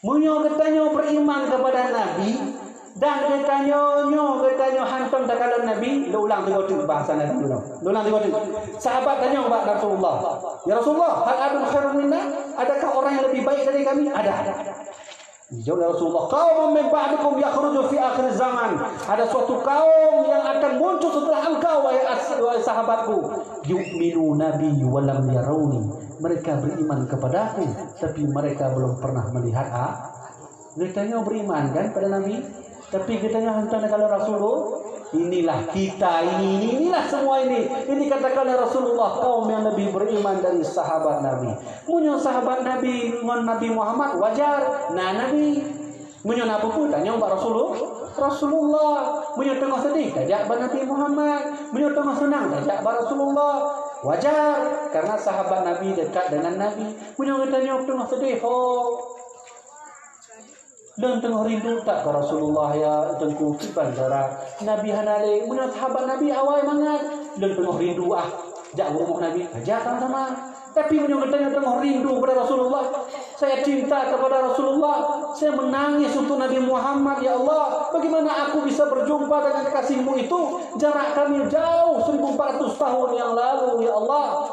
Meunyoe geutanyoe beriman kepada Nabi, dan geutanyoe nyoe geutanyoe hantom takalon Nabi, lôn ulang tiga teuk bahasa Nabi dulu. Lôn ulang tiga teuk. Sahabat tanyong bak Rasulullah, "Ya Rasulullah, hal ahadun khairun minna? Adakah orang yang lebih baik dari kami?" "Ada." Dijawab oleh Rasulullah, "Qaumun min ba'dikum yakhruju fi akhir zaman." Ada suatu kaum yang akan muncul setelah engkau, wahai as-, wahai sahabatku. "Yu'minuna bi wa lam yarauni." Mereka beriman kepadaku, tapi mereka belum pernah melihat a-, Geutanyoe beriman kan pada Nabi? Tapi geutanyoe hantom takalon Rasulullah? Inilah kita ini, ini, inilah semua ini. Ini katakan oleh Rasulullah, kaum yang lebih beriman dari sahabat Nabi. Meunyoe sahabat Nabi ngon Nabi Muhammad, wajar, na Nabi. Meunyoe na peue-peue, tanyong bak Rasulullah. Rasulullah. Meunyoe teungoh sedih, tajak bak Nabi Muhammad. Meunyoe teungoh seunang, tajak bak Rasulullah. Wajar, karena sahabat Nabi dekat dengan Nabi. Meunyoe geutanyoe teungoh sedih, ho, Lôn teungoh rindu that keu Rasulullah, ya Teungku, kiban cara Nabi hana lé. Meunyoe sahabat Nabi awai mangat, lôn teungoh rindu ah, jak u rumoh Nabi, jak sama-sama. Tapi meunyoe geutanyoe teungoh rindu kepada Rasulullah, saya cinta kepada Rasulullah, saya menangis untuk Nabi Muhammad, ya Allah, bagaimana aku bisa berjumpa dengan kekasihmu itu? Jarak kami jauh seribu empat ratus tahun yang lalu, ya Allah.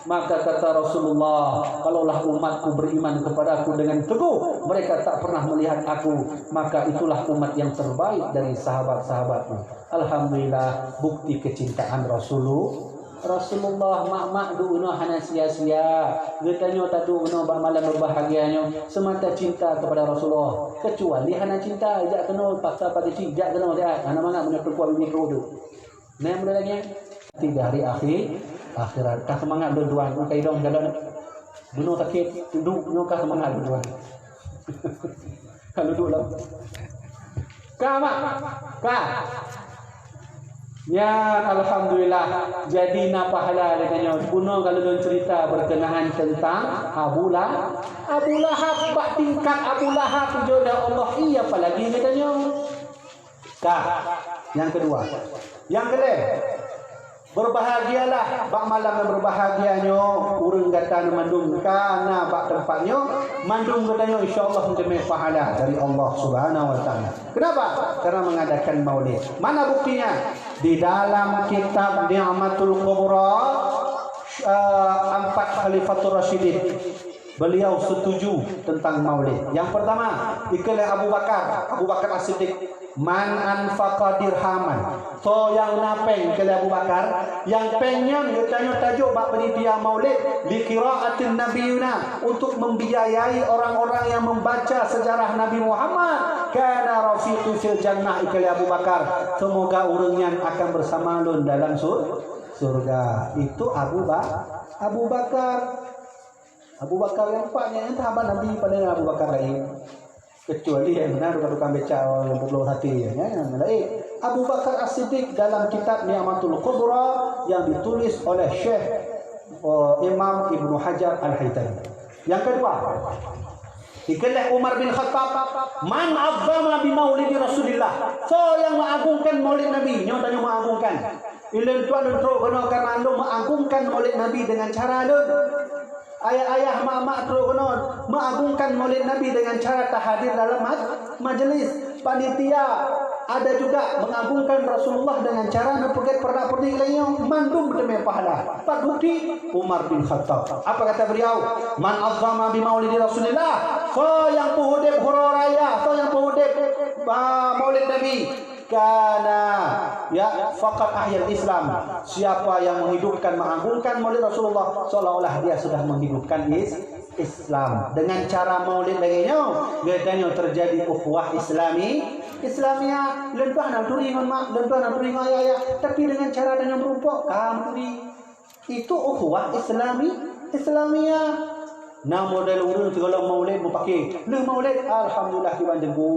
Maka kata Rasulullah, "Kalaulah umatku beriman kepadaku dengan teguh, mereka tak pernah melihat aku, maka itulah umat yang terbaik dari sahabat-sahabatku." Alhamdulillah, bukti kecintaan Rasulu-, Rasulullah. Mak-mak duek unoe hana sia-sia. Geutanyoe taduek unoe bak malam berbahagia nyoe semata cinta kepada Rasulullah. Kecuali hana cinta, jak keunoe paksa pageucit, jak keunoe siat. Hana mangat meunyoe teungku Abi Mikro tu. Nyan model lagèe nyan. Tiga hari akhir, akhirat. Ka seumangat lôn tuan, bukai dong jalan. Bunoe sakét, tunduk nyoe ka seumangat lôn tuan. Ka lôn duek lom. Ka, Mak? Ka. Nyan, alhamdulillah. Jadi na pahala lé tanyoe. Bunoe ka lôn cerita berkenaan tentang Abu La-, Abu Lahab. Bak tingkat Abu Lahab, jeuet lé Allah, iya apalagi lé tanyoe. Ka, nyang keudua. Nyang keulhèe, berbahagialah bak malam nyang berbahagia nyoe ureueng gata mandum ka na bak teumpat nyoe, mandum geutanyoe insya Allah meuteumé pahala dari Allah Subhanahu wa Taala. Kenapa? Karena mengadakan maulid. Mana buktinya? Di dalam kitab Ni'matul Kubra, eh, empat Khalifatur Rasyidin. Beliau setuju tentang maulid. Nyang pertama, ikheun lé Abu Bakar, Abu Bakar As-Siddiq, "Man anfaqa dirhaman." Soe nyang na péng, ikheun lé Abu Bakar, nyang péng nyan geutanyoe tajok bak panitia maulid, "li qiraatin nabiyina," untuk membiayai orang-orang yang membaca sejarah Nabi Muhammad, "kana rafiqi fil jannah," ikheun lé Abu Bakar, "semoga ureueng nyan akan bersama lôn dalam sur-, surga." Itu Abu Ba-, Abu Bakar. Abu Bakar nyang pat nyan, sahabat Nabi, padahai Abu Bakar laén. Kecuali nyang meunan tukang-tukang becak, nyang peuglok saté, nyan nyang laén. Abu Bakar As-Siddiq dalam kitab Ni'matul Kubra yang ditulis oleh Syekh, eh, Imam Ibnu Hajar Al-Haytami. Nyang keudua, ikheun lé Umar bin Khattab, "Man azzama bi maulidi Rasulillah." Soe nyang mengagungkan maulid Nabi, nyoe tanyoe mengagungkan. Ilôn tuan lôn trok keunoe karena lôn mengagungkan maulid Nabi dengan cara lôn. Ayah-ayah, mak-mak trok keunoe mengagungkan maulid Nabi dengan cara tahadir dalam ma-, majlis. panitia ada juga mengagungkan Rasulullah dengan cara neupeugét peureuna-peureuna lagée nyoe, mandum teumé pahala. Pat bukti? Umar bin Khattab. Apa kata beliau? "Man azzama bi maulidi Rasulillah." Soe nyang peuudeb uroe raya, soe nyang peuudeb, ah, maulid Nabi, kana, ya, faqad ahyal Islam. Siapa yang menghidupkan, mengagungkan maulid Rasulullah, seolah-olah dia sudah menghidupkan is-, Islam. Dengan cara maulid lagée nyoe, geutanyoe terjadi ukhuwah Islami, Islamiyah. Lôn tuan na turi ngon mak, lôn tuan na turi ngon ayah, tapi dengan cara tanyoe meurumpok, ka meuturi. Itu ukhuwah Islami, Islamiyah. Na model ureuëng sigohlom maulid meupaké, lheueh maulid, alhamdulillah, kiban jengku,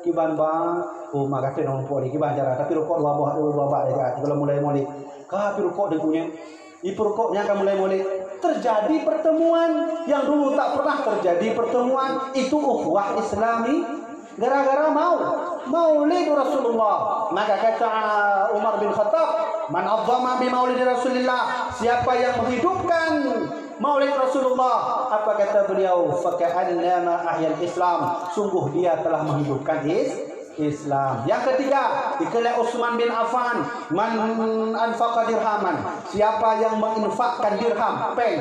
kiban bang, oh, mak gaséh ngon meurumpok ni, kiban cara, tapi rukok dua buah, dua buah bak, ya, sigohlom mulai maulid. Ka pi rukok deungoe nyan. Ipeurukok nyang ka mulai maulid. Terjadi pertemuan yang dulu tak pernah terjadi pertemuan. Itu ukhuwah Islami. Gara-gara mau, maulid Rasulullah. Maka kata Umar bin Khattab, "Man azzama bi maulid Rasulillah." Siapa yang menghidupkan maulid Rasulullah, apa kata beliau? "Faka'annama ahyal Islam." Sungguh dia telah menghidupkan is-, Islam. Yang ketiga, dikheun lé Utsman bin Affan, "Man anfaqa dirhaman." Siapa yang menginfakkan dirham, péng.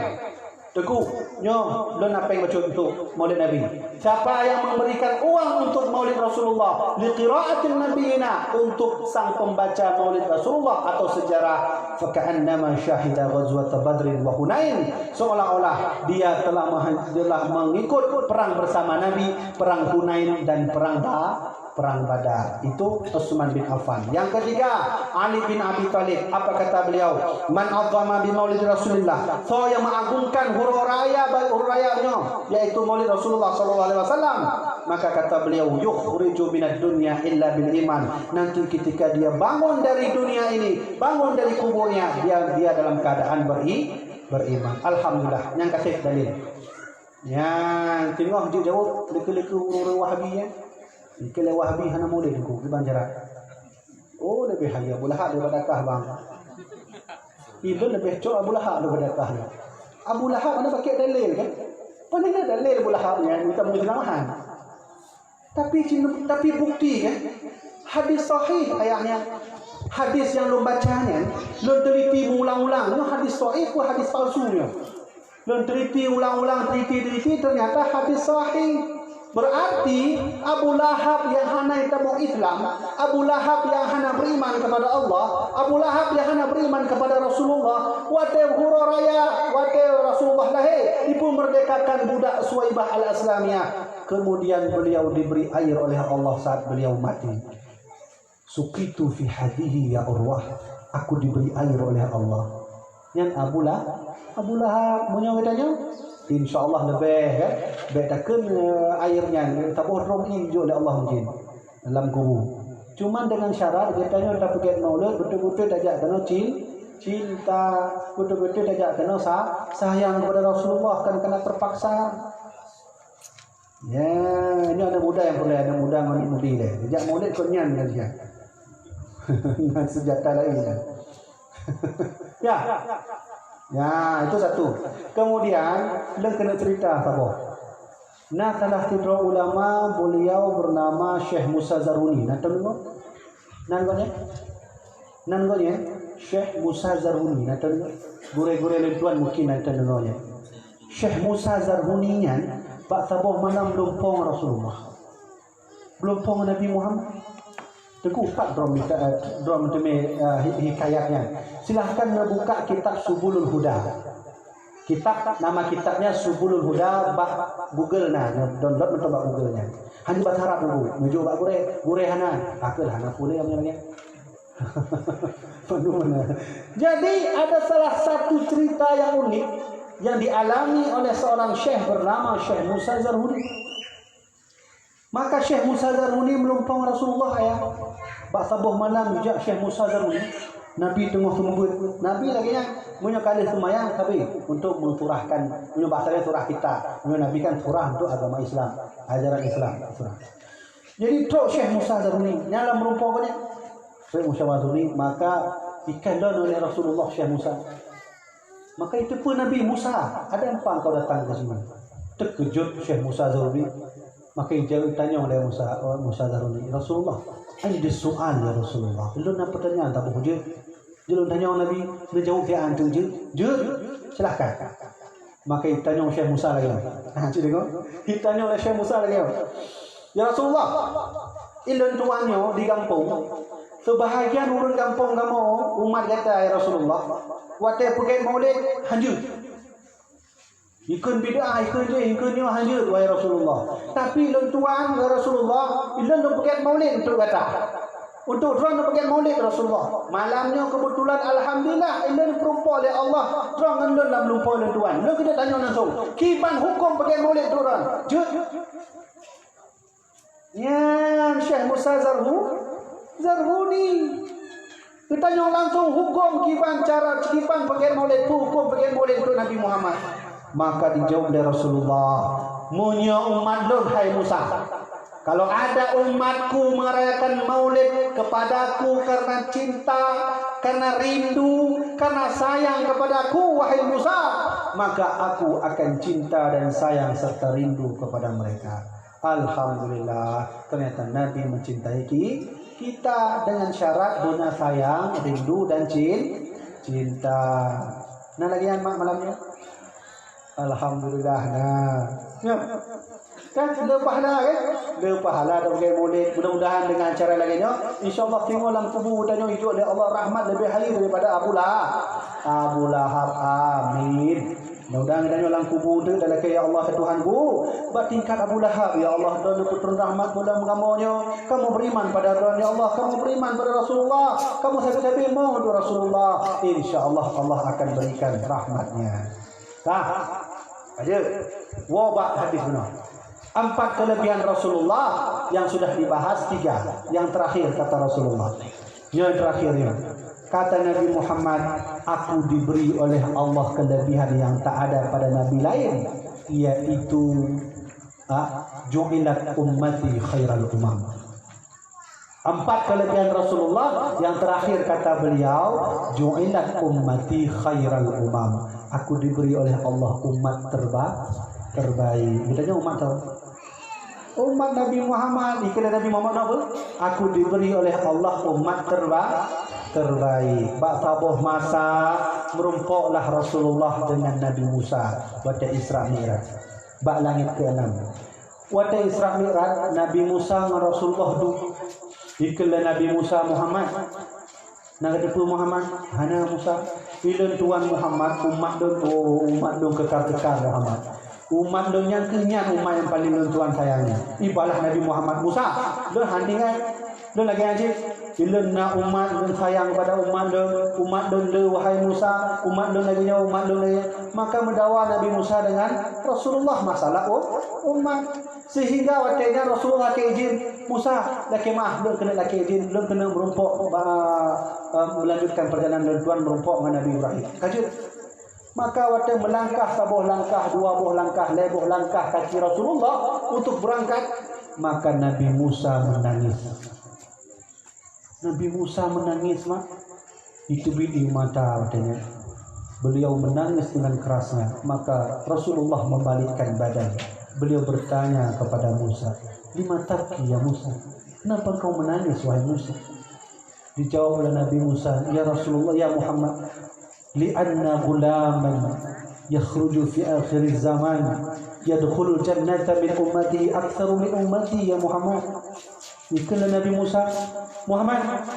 Teungku, nyoe lôn na péng bacut untuk Maulid Nabi. Siapa yang memberikan uang untuk Maulid Rasulullah, liqira'atin nabiyina, untuk sang pembaca Maulid Rasulullah atau sejarah, "Faka'annama syahida ghazwata Badrin wa Hunain." Seolah-olah dia telah mah-, telah mengikut perang bersama Nabi, perang Hunain dan perang Ba-, perang Badar. Itu Utsman bin Affan. Yang ketiga, Ali bin Abi Thalib. Apa kata beliau? "Man azzama bi maulid Rasulillah." Soe nyang mengagungkan uroe raya, baik uroe raya nyoe, yaitu Maulid Rasulullah sallallahu alaihi wasallam, maka kata beliau, "Yukhriju minad dunya illa bil iman." Nanti ketika dia bangun dari dunia ini, bangun dari kuburnya, dia, dia dalam keadaan beri-, beriman. Alhamdulillah, nyang kasih dalil. Nyang teungoh jeuet jaweueb, leukeue-leukeue ureuëng Wahabi nyan. Leukeue lé Wahabi hana maulid teungku, kiban cara. Oh, leubeh hai Abu Lahab daripada kah, bang. Iban leubeh cok Abu Lahab daripada kah nyan. Abu Lahab hana pakai dalil kan? Pane na dalil Abu Lahab nyan, minta peunyeulamahan. Tapi cin-, tapi bukti kan? Hadis sahih ayahnya. Hadis nyang lôn baca nyan, lôn teliti meuulang-ulang. Nyoe hadis sahih pun hadis palsu nyoe. Lôn teliti ulang-ulang, teliti-teliti, ternyata hadis sahih. Berarti Abu Lahab yang hana tamong Islam, Abu Lahab yang hana beriman kepada Allah, Abu Lahab yang hana beriman kepada Rasulullah, watée uroe raya, watée Rasulullah lahé, dipeumerdekakan budak Suwaibah Al-Aslamiyah. Kemudian beliau diberi air oleh Allah saat beliau mati. "Suqitu fi hadhihi ya Urwah," aku diberi air oleh Allah. Nyan Abu Lah-, Abu Lahab, meunyoe geutanyoe, insya Allah leubeh kan. Bék takheun, eh, air nyan, taboh drom ié jok lé Allah mungkin dalam kubu. Cuman dengan syarat geutanyoe tapeugét maulud beutôi-beutôi tajak keunoe cin-, cinta, beutôi-beutôi tajak keunoe sa-, sayang kepada Rasulullah, kan kena terpaksa. Ya, ini anak muda yang boleh, anak muda ngon mudi deh. Jak maulid kok nyan kan dia. Dengan senjata lain ya. Ya. Ya, itu satu. Kemudian, lôn keuneuk cerita saboh. Na salah sidroe ulama, beliau bernama Syekh Musa Zaruni. Na tahu? Nan gobnyan? Nan gobnyan, Syekh Musa Zaruni, na tahu? Gurée-gurée lôn tuan mungkin na tahu nyan. Syekh Musa Zaruni nyan, bak saboh malam lôn po ngon Rasulullah. Lôn po ngon Nabi Muhammad. Teungku, pat droe minta, eh, droe meuteumé, eh, hi-, hikayat nyan. Silahkan neubuka kitab Subulul Huda. Kitab, nama kitabnya Subulul Huda, bak Google na, download mantong bak Google nyan. Hana bahasa Arab dulu, meujok bak gurée, gurée hana, takheun hana pun lé nyang nyan. Penuh mana. Jadi ada salah satu cerita yang unik yang dialami oleh seorang syekh bernama Syekh Musa Zarhuni. Maka Syekh Musa Zaruni meulumpong Rasulullah ya. Bak saboh malam jak Syekh Musa Zaruni, Nabi teungoh seumeubeuet. Nabi lagée nyan, meunyoe ka lheueh seumayang sabe untuk meusurahkan, meunyoe bahasa laén surah kitab. Meunyoe Nabi kan surah untuk agama Islam, ajaran Islam, surah. Jadi trok Syekh Musa Zaruni, nyan lam meulumpong gobnyan. Syekh Musa Zaruni, maka ikalon oleh Rasulullah Syekh Musa. Maka iteupeue Nabi, "Musa, ada apa engkau datang ke sini?" Terkejut Syekh Musa Zaruni. Maka jaweueb tanyong lé Musa, Musa Zaruni, "Rasulullah, ada soal ya Rasulullah. Ulôn na peutanyaan taboh jeuet. Jeuet lôn tanyong Nabi, neujaweueb keu antu jeuet. Jeuet, silahkan." Maka tanyong Syekh Musa lagée nyoe. Ha, cit deungoe. Tanyong lé Syekh Musa lagée nyoe. "Ya Rasulullah, ulôn tuan nyoe di gampông, seubahagian ureuëng gampông kamoe umat gata ya Rasulullah, watée peugét maulid hanjeuet. Ikheun bid'ah, ikheun jih, ikheun nyoe hanjeuet, wahai Rasulullah. Tapi lôn tuan, wahai Rasulullah, ulôn lôn peugét maulid untuk gata. Untuk droe lôn peugét maulid, Rasulullah. Malam nyoe keubeutulan, alhamdulillah, ulôn peurumpok lé Allah, droe ngon lôn lam lumpoe lôn tuan. Lôn keuneuk tanyong langsung, kiban huköm peugét maulid untuk droe? Jeuet." Nyan Syekh Musa Zarhu, Zarhuni. Geutanyong langsung huköm kiban cara, kiban peugét maulid, peue huköm peugét maulid keu Nabi Muhammad. Maka dijaweueb lé Rasulullah, "Meunyoe umat lôn, hai Musa, kalau ada umatku merayakan maulid kepadaku karena cinta, karena rindu, karena sayang kepadaku, wahai Musa, maka aku akan cinta dan sayang serta rindu kepada mereka." Alhamdulillah, ternyata Nabi mencintai ki-, kita dengan syarat beuna sayang, rindu dan cin-, cinta. Na lagée nyan mak malam nyoe? Alhamdulillah, na. Ya. Kan le pahala kan? Le pahala dah bagi maulid. Mudah-mudahan dengan cara lagée nyoe, insya-Allah teungoh lam kubu tanyoe ijok lé Allah rahmat lebih hai daripada Abu Lahab. Abu Lahab, amin. Mudah-mudahan geutanyoe lam kubu tu talakée, "Ya Allah, ya Tuhanku, bak tingkat Abu Lahab, ya Allah, droeneuh neupeutrön rahmat keu lam kamoe nyoe. Kamoe beriman pada droeneuh, ya Allah, kamoe beriman pada Rasulullah, kamoe sabe-sabe mo untuk Rasulullah." Insya Allah, Allah akan berikan rahmat-Nya. Tah, aja. Woe bak hadis bunoe. Empat kelebihan Rasulullah yang sudah dibahas, tiga. Yang terakhir kata Rasulullah. Yang terakhir ni. Kata Nabi Muhammad, "Aku diberi oleh Allah kelebihan yang tak ada pada nabi lain, yaitu, ah, ju'ilat ummati khairal umam." Empat kelebihan Rasulullah, yang terakhir kata beliau, "Ju'ilat ummati khairal umam." Aku diberi oleh Allah umat terba-, terbaik. Geutanyoe umat tau? Umat Nabi Muhammad. Ikheun lé Nabi Muhammad napa? "Aku diberi oleh Allah umat terba-, terbaik." Bak saboh masa, meurumpoklah Rasulullah dengan Nabi Musa watée Isra Mi'raj bak langét keuenam. Watée Isra Mi'raj, Nabi Musa ngon Rasulullah duek. Ikheun lé Nabi Musa, "Muhammad, na kateupeue Muhammad?" "Hana Musa." "Ulôn tuan Muhammad, umat lôn, oh, umat lôn keukar-keukar Muhammad. Umat lôn nyang keuh nyan umat nyang paleng lôn tuan sayang nyan." Ibalah Nabi Muhammad, "Musa, lôn han ingat. Lôn lagée nyan cit. Ulôn na umat, lôn sayang kepada umat lôn. Umat lôn le, wahai Musa, umat lôn lagée nyoe, umat lôn lagée nyoe." Maka meudawa Nabi Musa dengan Rasulullah masalah u-, umat. Sehingga watée nyan Rasulullah lakée idhin, "Musa, lakée meu'ah, lôn keuneuk lakée idhin, lôn keuneuk meurumpok ba-, eh, melanjutkan perjalanan lôn tuan meurumpok ngon Nabi Ibrahim." Ka jeuet. Maka watée meulangkah saboh langkah, dua boh langkah, lhée boh langkah kaki Rasulullah untuk beurangkat, maka Nabi Musa meunangis. Nabi Musa meunangis, mak. Iteubiet ie mata watée nyan. Beliau menangis dengan kerasnya. Maka Rasulullah membalikkan badan. Beliau bertanya kepada Musa, "Lima tabki, ya Musa? Kenapa kau menangis, wahai Musa?" Dijawab oleh Nabi Musa, "Ya Rasulullah, ya Muhammad, li'anna ghulaman yakhruju fi akhiriz zaman yadkhulul jannata min ummatihi aktsaru min ummati, ya Muhammad." Ikheun lé Nabi Musa, "Muhammad,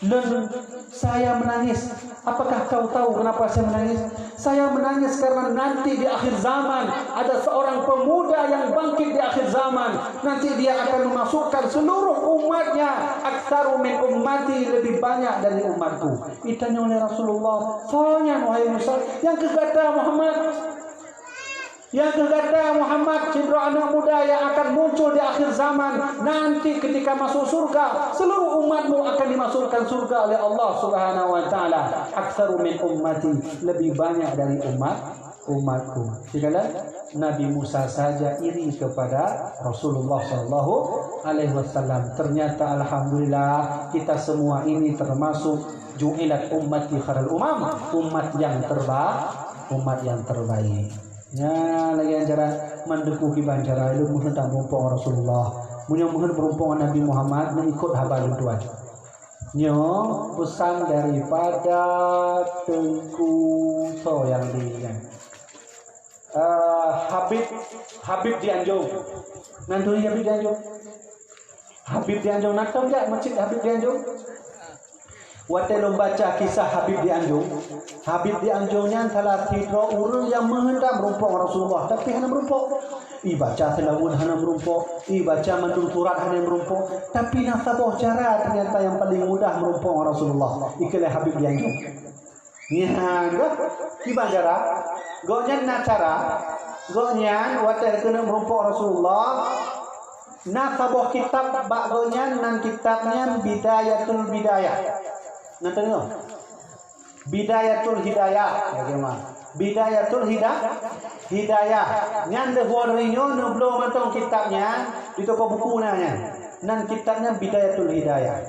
lôn, saya menangis. Apakah kau tahu kenapa saya menangis? Saya menangis karena nanti di akhir zaman ada seorang pemuda yang bangkit di akhir zaman. Nanti dia akan memasukkan seluruh umatnya, aktsaru min ummati, lebih banyak dari umatku." Itanyong lé Rasulullah, "Soe nyan, wahai Musa?" "Nyang keuh gata, Muhammad. Nyang keuh gata, Muhammad, sidroe aneuk muda yang akan muncul di akhir zaman. Nanti ketika masuk surga, seluruh umatmu akan dimasukkan surga oleh Allah Subhanahu wa Taala. Aktsaru min ummati, lebih banyak dari umat, umatku." Tinggalan Nabi Musa saja iri kepada Rasulullah sallallahu alaihi wasallam. Ternyata, alhamdulillah, kita semua ini termasuk ju'ilat ummati khairal umam, umat yang terba-, umat yang terbaik. Nyan lagèe cara mandeuku kiban cara lôn meuheuet tameurumpok ngon Rasulullah. Meunyoe meuheuet meurumpok ngon Nabi Muhammad, neuikot haba lôn tuan. Nyoe peusan daripada Teungku soe nyang di nyan. Eh, Habib, Habib di Anjong. Nan turi Habib di Anjong. Habib di Anjong, na tom jak masjid Habib di Anjong? Watèe lôn baca kisah Habib di Anjong, Habib di Anjong nyan salah sidroe ureueng nyang meuheuet that meurumpok ngon Rasulullah, tapi hana meurumpok. Ibaca seulaweuet hana meurumpok, ibaca mandum surat hana meurumpok, tapi na saboh cara teunyata nyang paleng mudah meurumpok ngon Rasulullah, ikheun lé Habib di Anjong. Nyan, kiban cara? Gobnyan na cara. Gobnyan watèe keuneuk meurumpok Rasulullah, na saboh kitab bak gobnyan, nan kitab nyan Bidayatul Bidayah. Na teudeungoe? Bidayatul Hidayah. Bagaimana? Bidayatul Hida-, Hidayah. Nyan lheueh woe dari nyoe neubloe mantong kitab nyan di toko buku na nyan. Nan kitab nyan Bidayatul Hidayah.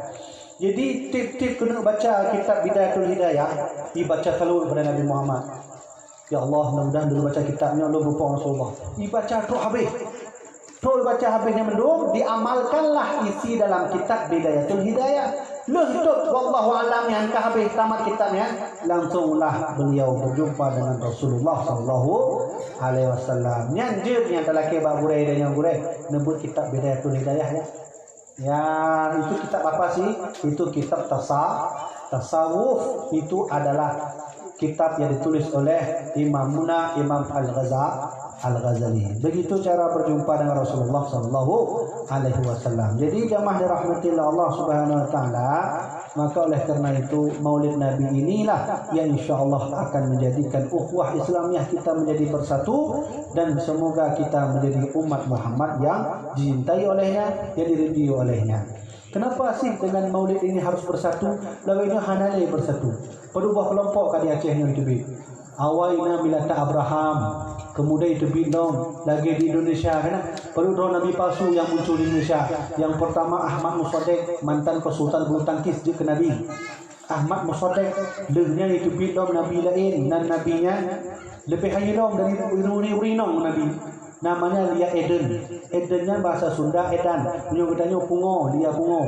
Jadi, tiep-tiep keuneuk baca kitab Bidayatul Hidayah, ibaca seulaweuet keupada Nabi Muhammad. "Ya Allah, mudah-mudahan lôn baca kitab nyoe lôn meurumpok Rasulullah." Ibaca trok habéh. Trok ibaca habéh nyan mandum, diamalkanlah isi dalam kitab Bidayatul Hidayah. Lheueh trok, wallahu a'lam, nyan ka habéh tamat kitab nyan, langsunglah beliau berjumpa dengan Rasulullah sallallahu alaihi wasallam. Nyan jeuet nyang talakèe bak gurèe dan nyang gurèe neubeuet kitab Bidayatul Hidayah, ya. Ya, itu kitab apa sih? Itu kitab tasa-, tasawuf. Itu adalah kitab yang ditulis oleh Imamuna Imam Al-Ghaza-, Al-Ghazali. Begitu cara berjumpa dengan Rasulullah sallallahu alaihi wasallam. Jadi, jamaah dirahmati Allah Subhanahu wa taala, maka oleh karena itu, Maulid Nabi inilah yang insya Allah akan menjadikan ukhuwah Islamiyah kita menjadi bersatu, dan semoga kita menjadi umat Muhammad yang dicintai olehnya, yang diridui olehnya. Kenapa sih dengan Maulid ini harus bersatu? Lawan nyoe hana lé bersatu. Padub boh keulompok ka di Aceh nyoe teubiet. Awai na Milata Abraham, kemudian teubiet lom lagèe di Indonesia, kan? Padub droe nabi palsu yang muncul di Indonesia. Yang pertama Ahmad Mossadegh, mantan konsultan bulu tangkis jeuet keu nabi. Ahmad Mossadegh, lheueh nyan teubiet lom nabi laén, nan nabi nyan leubeh hayeu lom dari ureueng inong nabi. Namanya Lia Eden. Eden nyan bahasa Sunda edan. Meunyoe geutanyoe pungo, Lia Pungo.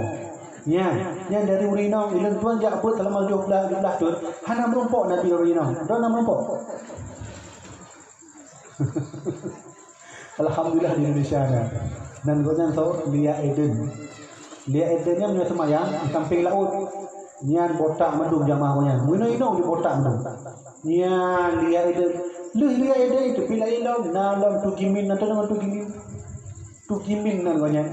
Nyan, nyan dari ureueng inong, ilôn tuan jak beuet selama tujoh blah, tujoh blah thon, hana meurumpok nabi ureueng inong. Droe na meurumpok? Alhamdulillah di Indonesia na. Nan gobnyan soe? Lia Eden. Lia Eden nyan meunyoe seumayang di sampéng laôt. Nyan botak mandum jamaah gobnyan. Meunyoe inong di botak mandum. Nyan Lia Eden. Lheueh Lia Eden teubiet laén lom, na lom Tugimin, na teudeungoe Tugimin? Tugimin nan gobnyan.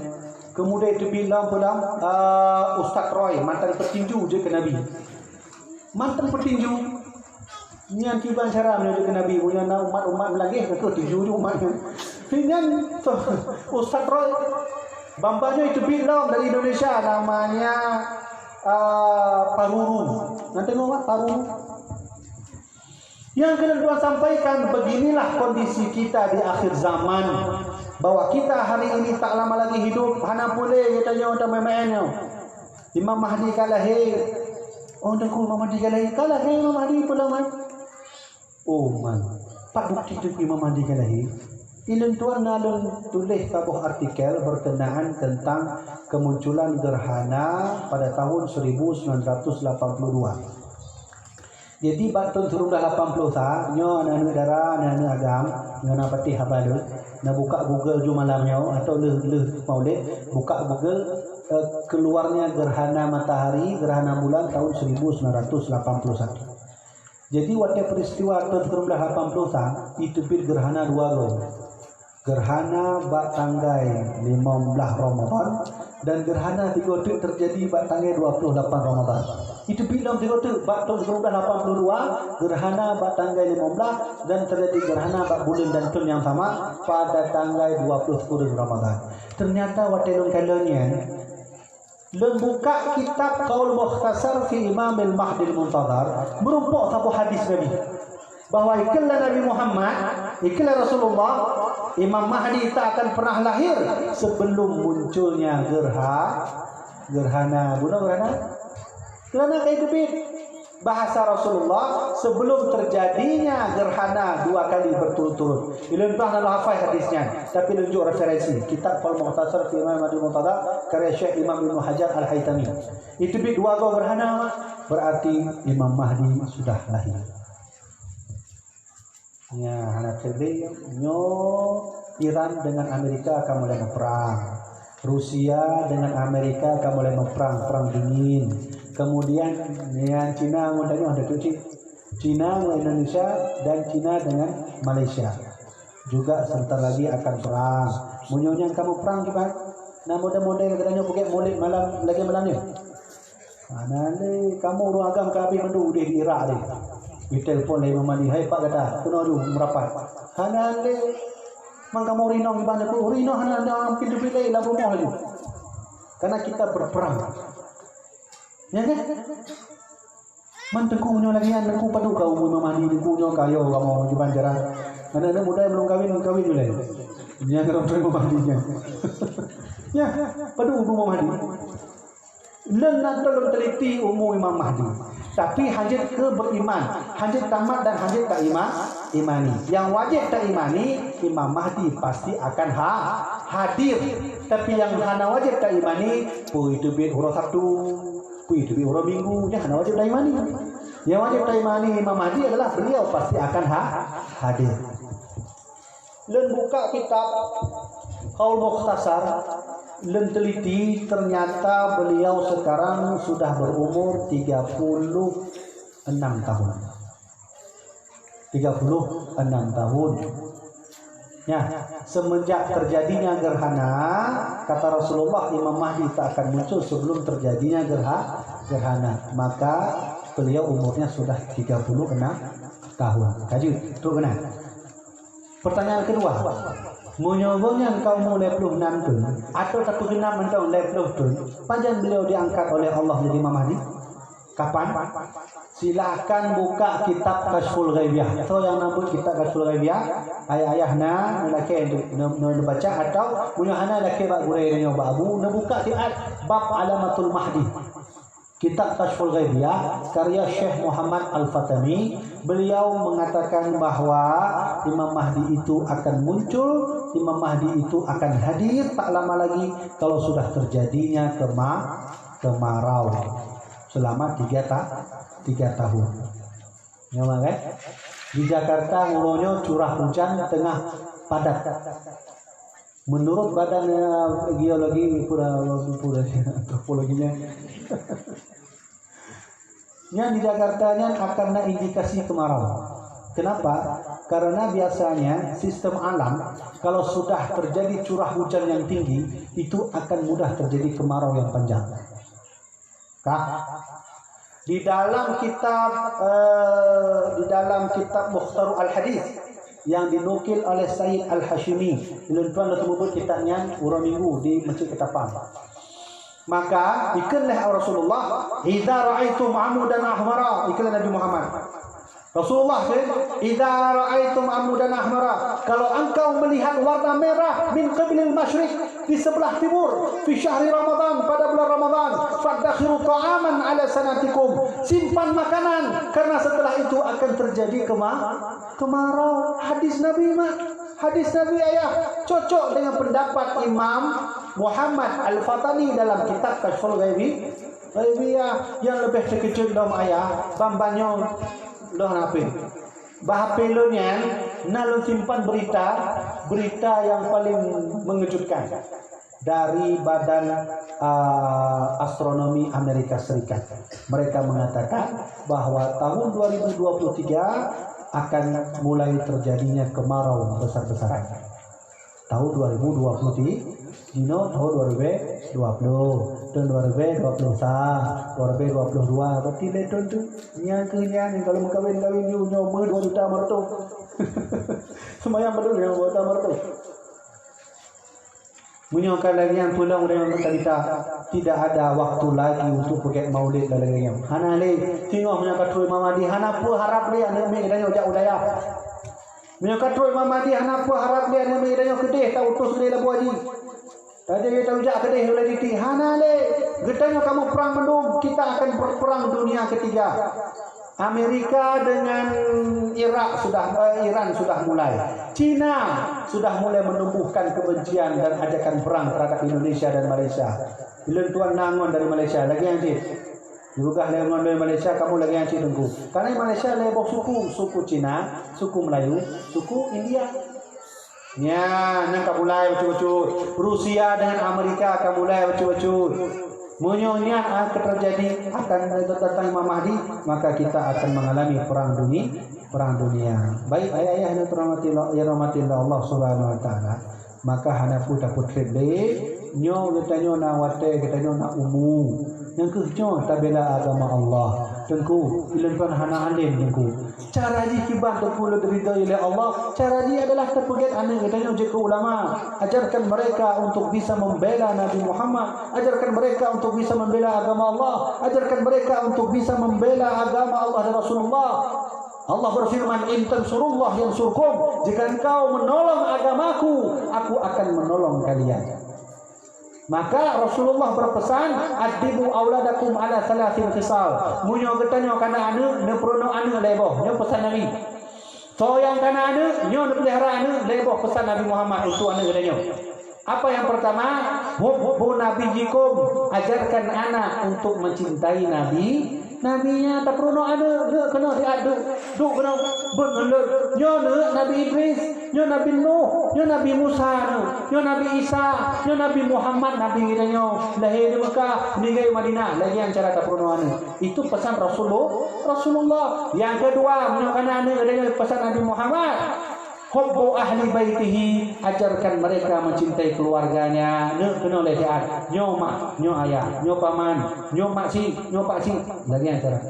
Kemudian teubiet lom peue lom, ah, Ustaz Roy, mantan peutinju jeuet keu nabi. Mantan peutinju. Nyan kiban cara meunyoe jeuet keu nabi, meunyoe na umat-umat meulagèe, ka kheueh tinju jih umat nyan. Nyan Ustaz Roy, bamba nyoe teubiet lom dari Indonesia, namanya, ah, Paruru. Nan teudeungoe, Paruru? Nyang keuneuk tuan sampaikan, beginilah kondisi kita di akhir zaman, bahwa kita hari ini tak lama lagi hidup, hana puléh geutanyoe tameumaén nyoe. Imam Mahdi ka lahé. Oh, Teungku, Imam Mahdi ka lahé. Ka lahé Imam Mahdi, peue lom, eh? Oh, man. Pat bukti Teungku Imam Mahdi ka lahé? Ilôn tuan na lôn tuléh saboh artikel berkenaan tentang kemunculan gerhana pada tahun seribu sembilan ratus lapan puluh dua. Jadi, bak thôn sikureueng blah lapan ploh sa, nyoe aneuk-aneuk dara, aneuk-aneuk agam, nyoe na patéh haba lôn, na buka Google ju malam nyoe, atau lheueh, lheueh Maulid, buka Google, eh, keluarnya gerhana matahari, gerhana bulan tahun seribu sembilan ratus lapan puluh satu. Jadi, watèe peristiwa thôn sikureueng blah lapan ploh sa, iteubiet gerhana dua goe. Gerhana bak tanggai limong blah Ramadan dan gerhana sigoe teuk teujadi bak tanggai dua ploh lapan Ramadan. Iteubiet lom sigoe teuk bak thôn sikureueng blah lapan ploh dua, gerhana bak tanggai limong blah dan teujadi gerhana bak buleuen dan thôn nyang sama pada tanggai dua ploh sikureueng Ramadan. Teunyata watèe lôn kalon nyan, lôn buka kitab Qaul Mukhtasar fi Imamil Mahdil Muntazar, meurumpok saboh hadis Nabi. Bahwa ikheun lé Nabi Muhammad, ikheun lé Rasulullah, Imam Mahdi tak akan pernah lahir sebelum munculnya gerha-, gerhana. Bunoe gerhana? Gerhana ka iteubiet. Bahasa Rasulullah sebelum terjadinya gerhana dua kali berturut-turut. Ulôn tuan hana hafai hadis nyan, tapi lôn jok referensi. Kitab Qaul Mukhtasar fi Imam Mahdi Muntadhar karya Syekh Imam Ibnu Hajar Al-Haitami. Itu bit dua go gerhana, berarti Imam Mahdi sudah lahir. Nya, hana teubiet, nyoe Iran dengan Amerika ka mulai meuprang. Rusia dengan Amerika ka mulai meuprang, perang dingin. Kemudian, nyan Cina ngon tanyoe ada tu cit. Cina ngon Indonesia dan Cina dengan Malaysia. Juga sebentar lagi akan perang. Meunyoe nyan ka meuprang kiban, na model-model geutanyoe peuget mulod malam lagèe malam nyoe. Hana lé, kamoe ureueng agam ka habéh mandum udeh di Irak lé. Ditelepon lé Imam Mahdi, "Hai Pak gata, keunoe ju meurapat." Hana lé. Man kamoe rinong iban aku, rinong hana ada pintoe bilék lam rumoh laju. Karena kita berperang. Ya kan? Man teungku nyoe lagèe nyan, teungku padub ka umu Imam Mahdi, teungku nyoe ka yo kamoe iban jaran. Aneuk-aneuk muda nyang belum kawin, kawin ulèe. Nyan keureumpuen Imam Mahdi nyan. Ya, padub umu Imam Mahdi. Lôn na lôn teliti umu Imam Mahdi, tapi hanjeuet keu beriman, hanjeuet tamat dan hanjeuet taima-, imani. Nyang wajéb taimani, Imam Mahdi pasti akan ha-, hadir. Tapi nyang hana wajéb taimani, peue teubiet uroe Sabtu, peue teubiet uroe Minggu, nyan hana wajéb taimani. Nyang wajéb taimani Imam Mahdi adalah beliau pasti akan ha-, hadir. Lôn buka kitab Qaul Mukhtasar, lôn teliti, ternyata beliau sekarang sudah berumur tiga puluh enam tahun. Tiga puluh enam tahun. Ya, semenjak terjadinya gerhana, kata Rasulullah, Imam Mahdi tak akan muncul sebelum terjadinya gerha-, gerhana. Maka beliau umurnya sudah tiga puluh enam tahun. Ka jeuet, trok keunan. Pertanyaan kedua, meunyoe gobnyan ka umu lhèe ploh nam thôn, atau tapeugeunan mantong lhèe ploh thôn, pajan beliau diangkat oleh Allah menjadi Imam Mahdi? Kapan? Silakan buka kitab Kasyful Ghaibiyah. Soe nyang na buet kitab Kasyful Ghaibiyah? Ayah-ayah na, neulakèe neu-, neu-, neubaca, atau meunyoe hana, lakèe bak gurèe nyoe bak Abu, neubuka siat bab Alamatul Mahdi. Kitab Kasyful Ghaibiyah karya Syekh Muhammad Al-Fatani, beliau mengatakan bahwa Imam Mahdi itu akan muncul, Imam Mahdi itu akan hadir tak lama lagi kalau sudah terjadinya kema-, kemarau selama tiga ta-, tiga tahun. Nyoe kan? Di Jakarta uroe nyoe curah hujan tengah padat. Menurut Badan, eh, Geologi, pura, pura, Antropologinya, nyan di Jakarta nyan akan na indikasi kemarau. Kenapa? Karena biasanya sistem alam, kalau sudah terjadi curah hujan yang tinggi, itu akan mudah terjadi kemarau yang panjang. Kah? Di dalam kitab, eh, di dalam kitab Mukhtasar Al-Hadis yang dinukil oleh Sayyid Al-Hashimi, ulôn tuan lôn teumeubuet kitab nyan uroe Minggu di Masjid Ketapang. Maka, ikheun lé Rasulullah, "Idza ra'aitum amudan ahmara," ikheun lé Nabi Muhammad. Rasulullah kheun, "Idza ra'aitum amudan ahmara," kalau engkau melihat warna merah, "min qiblil masyriq," di sebelah timur, "fi syahri Ramadan," pada bulan Ramadan, "fadakhiru ta'aman ala sanatikum," simpan makanan, karena setelah itu akan terjadi kema-, kemarau. Hadis Nabi, mak. Hadis Nabi, ayah. Cocok dengan pendapat Imam Muhammad Al-Fatani dalam kitab Kasyful Ghaibi-, Ghaibiyah. Nyang leubeh teukeujot lom, ayah, ban-ban nyoe lôn hana H P. Bak H P lôn nyan na lôn simpan berita, berita yang paling mengejutkan dari Badan, ah, Astronomi Amerika Serikat. Mereka mengatakan bahwa tahun dua ribu dua puluh tiga akan mulai terjadinya kemarau besar-besaran. Tahun dua ribu dua puluh tiga, jinoe tahun dua ribu dua puluh, tahun dua ribu dua puluh satu, dua ribu dua puluh dua, berarti lhèe thôn tu. Nyang keu nyan, kalau meukawén-kawén ju, nyoe meu dua juta meureutoh. Seumayang padum nyoe dua juta meureutoh. Meunyoe ka lagèe nyan, peulom ureueng meutalita, tidak ada waktu lagi untuk peugèt maulid lagèe nyan. Hana lé, singoh meunyoe ka trok Imam Mahdi, hana peue harap lé aneuk miet geutanyoe jak u dayah. Meunyoe ka trok Imam Mahdi, hana peue harap lé aneuk miet geutanyoe keudeh ta-utus lé Labuhan Haji. Tadi geutanyoe jak keudeh ulèe diti, hana lé. Geutanyoe kamoe prang mandum, kita akan berperang dunia ketiga. Amerika dengan Irak sudah, eh, Iran sudah mulai. Cina sudah mulai menumbuhkan kebencian dan ajakan perang terhadap Indonesia dan Malaysia. Ulôn tuan na ngon dari Malaysia, lagèe nyan cit. Dipeugah lé ngon dari Malaysia, kamoe lagèe nyan cit Teungku. Karena Malaysia lhèe boh suku, suku Cina, suku Melayu, suku India. Nyan, nyan ka mulai bacut-bacut. Rusia dengan Amerika ka mulai bacut-bacut. Meunyoe nyan akan terjadi, akan datang Imam Mahdi, maka kita akan mengalami perang dunia, perang dunia. Baik, ayah-ayah yang dirahmati Allah, yang dirahmati Allah Subhanahu wa Taala. Maka hana peue tapeutreb lé, nyoe geutanyoe na watèe, geutanyoe na umu. Nyang kheueh nyoe tabela agama Allah. Teungku, ulôn pun hana alim, Teungku. Cara jih kiban Teungku lôn ridhoi lé Allah, cara jih adalah tapeugèt aneuk geutanyoe jeuet keu ulama. Ajarkan mereka untuk bisa membela Nabi Muhammad, ajarkan mereka untuk bisa membela agama Allah, ajarkan mereka untuk bisa membela agama Allah dan Rasulullah. Allah berfirman, "In tansurullah yansurkum." Jika engkau menolong agamaku, aku akan menolong kalian. Maka Rasulullah berpesan, "Addibu auladakum ala thalathin khisal." Meunyoe geutanyoe kana aneuk, neupeurunoe aneuk lhèe boh. Nyoe pesan Nabi. Soe nyang kana aneuk, nyoe neupeulihara aneuk lhèe boh, pesan Nabi Muhammad untuk aneuk geutanyoe. Apa yang pertama? Hubbu nabiyyikum, ajarkan anak untuk mencintai Nabi. Nabi nyan tapeurunoe aneuk, neuk keunoe siat duek, duek keunoe, beuet ngon lôn. Nyoe neuk Nabi Idris, nyoe Nabi Nuh, nyoe Nabi Musa, nyoe, nyoe Nabi Isa, nyoe Nabi Muhammad, Nabi geutanyoe, lahé di Mekah, meninggai Madinah, lagèe nyan cara tapeurunoe aneuk. Itu pesan Rasulullah, Rasulullah. Yang kedua, meunyoe kana aneuk geutanyoe pesan Nabi Muhammad, hubbu ahli baitihi, ajarkan mereka mencintai keluarganya. Neuk keunoe lé siat. Nyoe mak, nyoe ayah, nyoe paman, nyoe mak si, nyoe pak si. Lagèe nyan cara.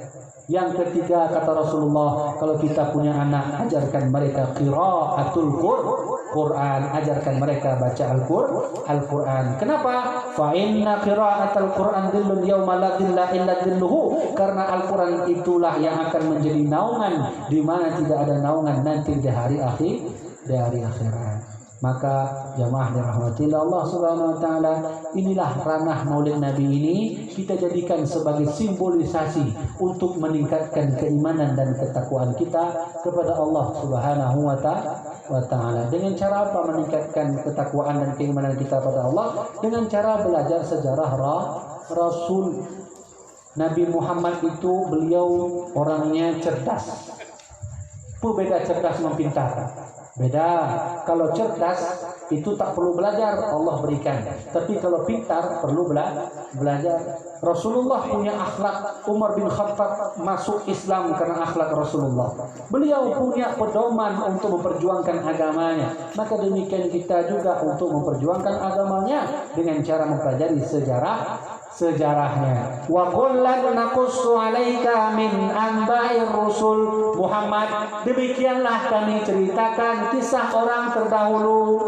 Yang ketiga, kata Rasulullah, kalau kita punya anak, ajarkan mereka qiraatul Qur-, Quran, ajarkan mereka baca Al-Qur-, Al-Quran. Kenapa? Fa inna qiraatal Quran dhillun yauma la dhilla illa dhilluhu. Karena Al-Quran itulah yang akan menjadi naungan di mana tidak ada naungan nanti di hari akhir, di hari akhirat. Maka jamaah dirahmati Allah Subhanahu wa Taala, inilah ranah Maulid Nabi ini kita jadikan sebagai simbolisasi untuk meningkatkan keimanan dan ketakwaan kita kepada Allah Subhanahu wa Ta-, wa Taala. Dengan cara apa meningkatkan ketakwaan dan keimanan kita pada Allah? Dengan cara belajar sejarah ra-, Rasul. Nabi Muhammad itu beliau orangnya cerdas. Peue beda cerdas ngon pintar? Beda. Kalau cerdas itu tak perlu belajar, Allah berikan. Tapi kalau pintar perlu bela-, belajar. Rasulullah punya akhlak, Umar bin Khattab masuk Islam karena akhlak Rasulullah. Beliau punya pedoman untuk memperjuangkan agamanya. Maka demikian kita juga untuk memperjuangkan agamanya dengan cara mempelajari sejarah sejarahnya. Wa kullan naqussu 'alaika min anba'ir rusul. Muhammad, demikianlah kami ceritakan kisah orang terdahulu.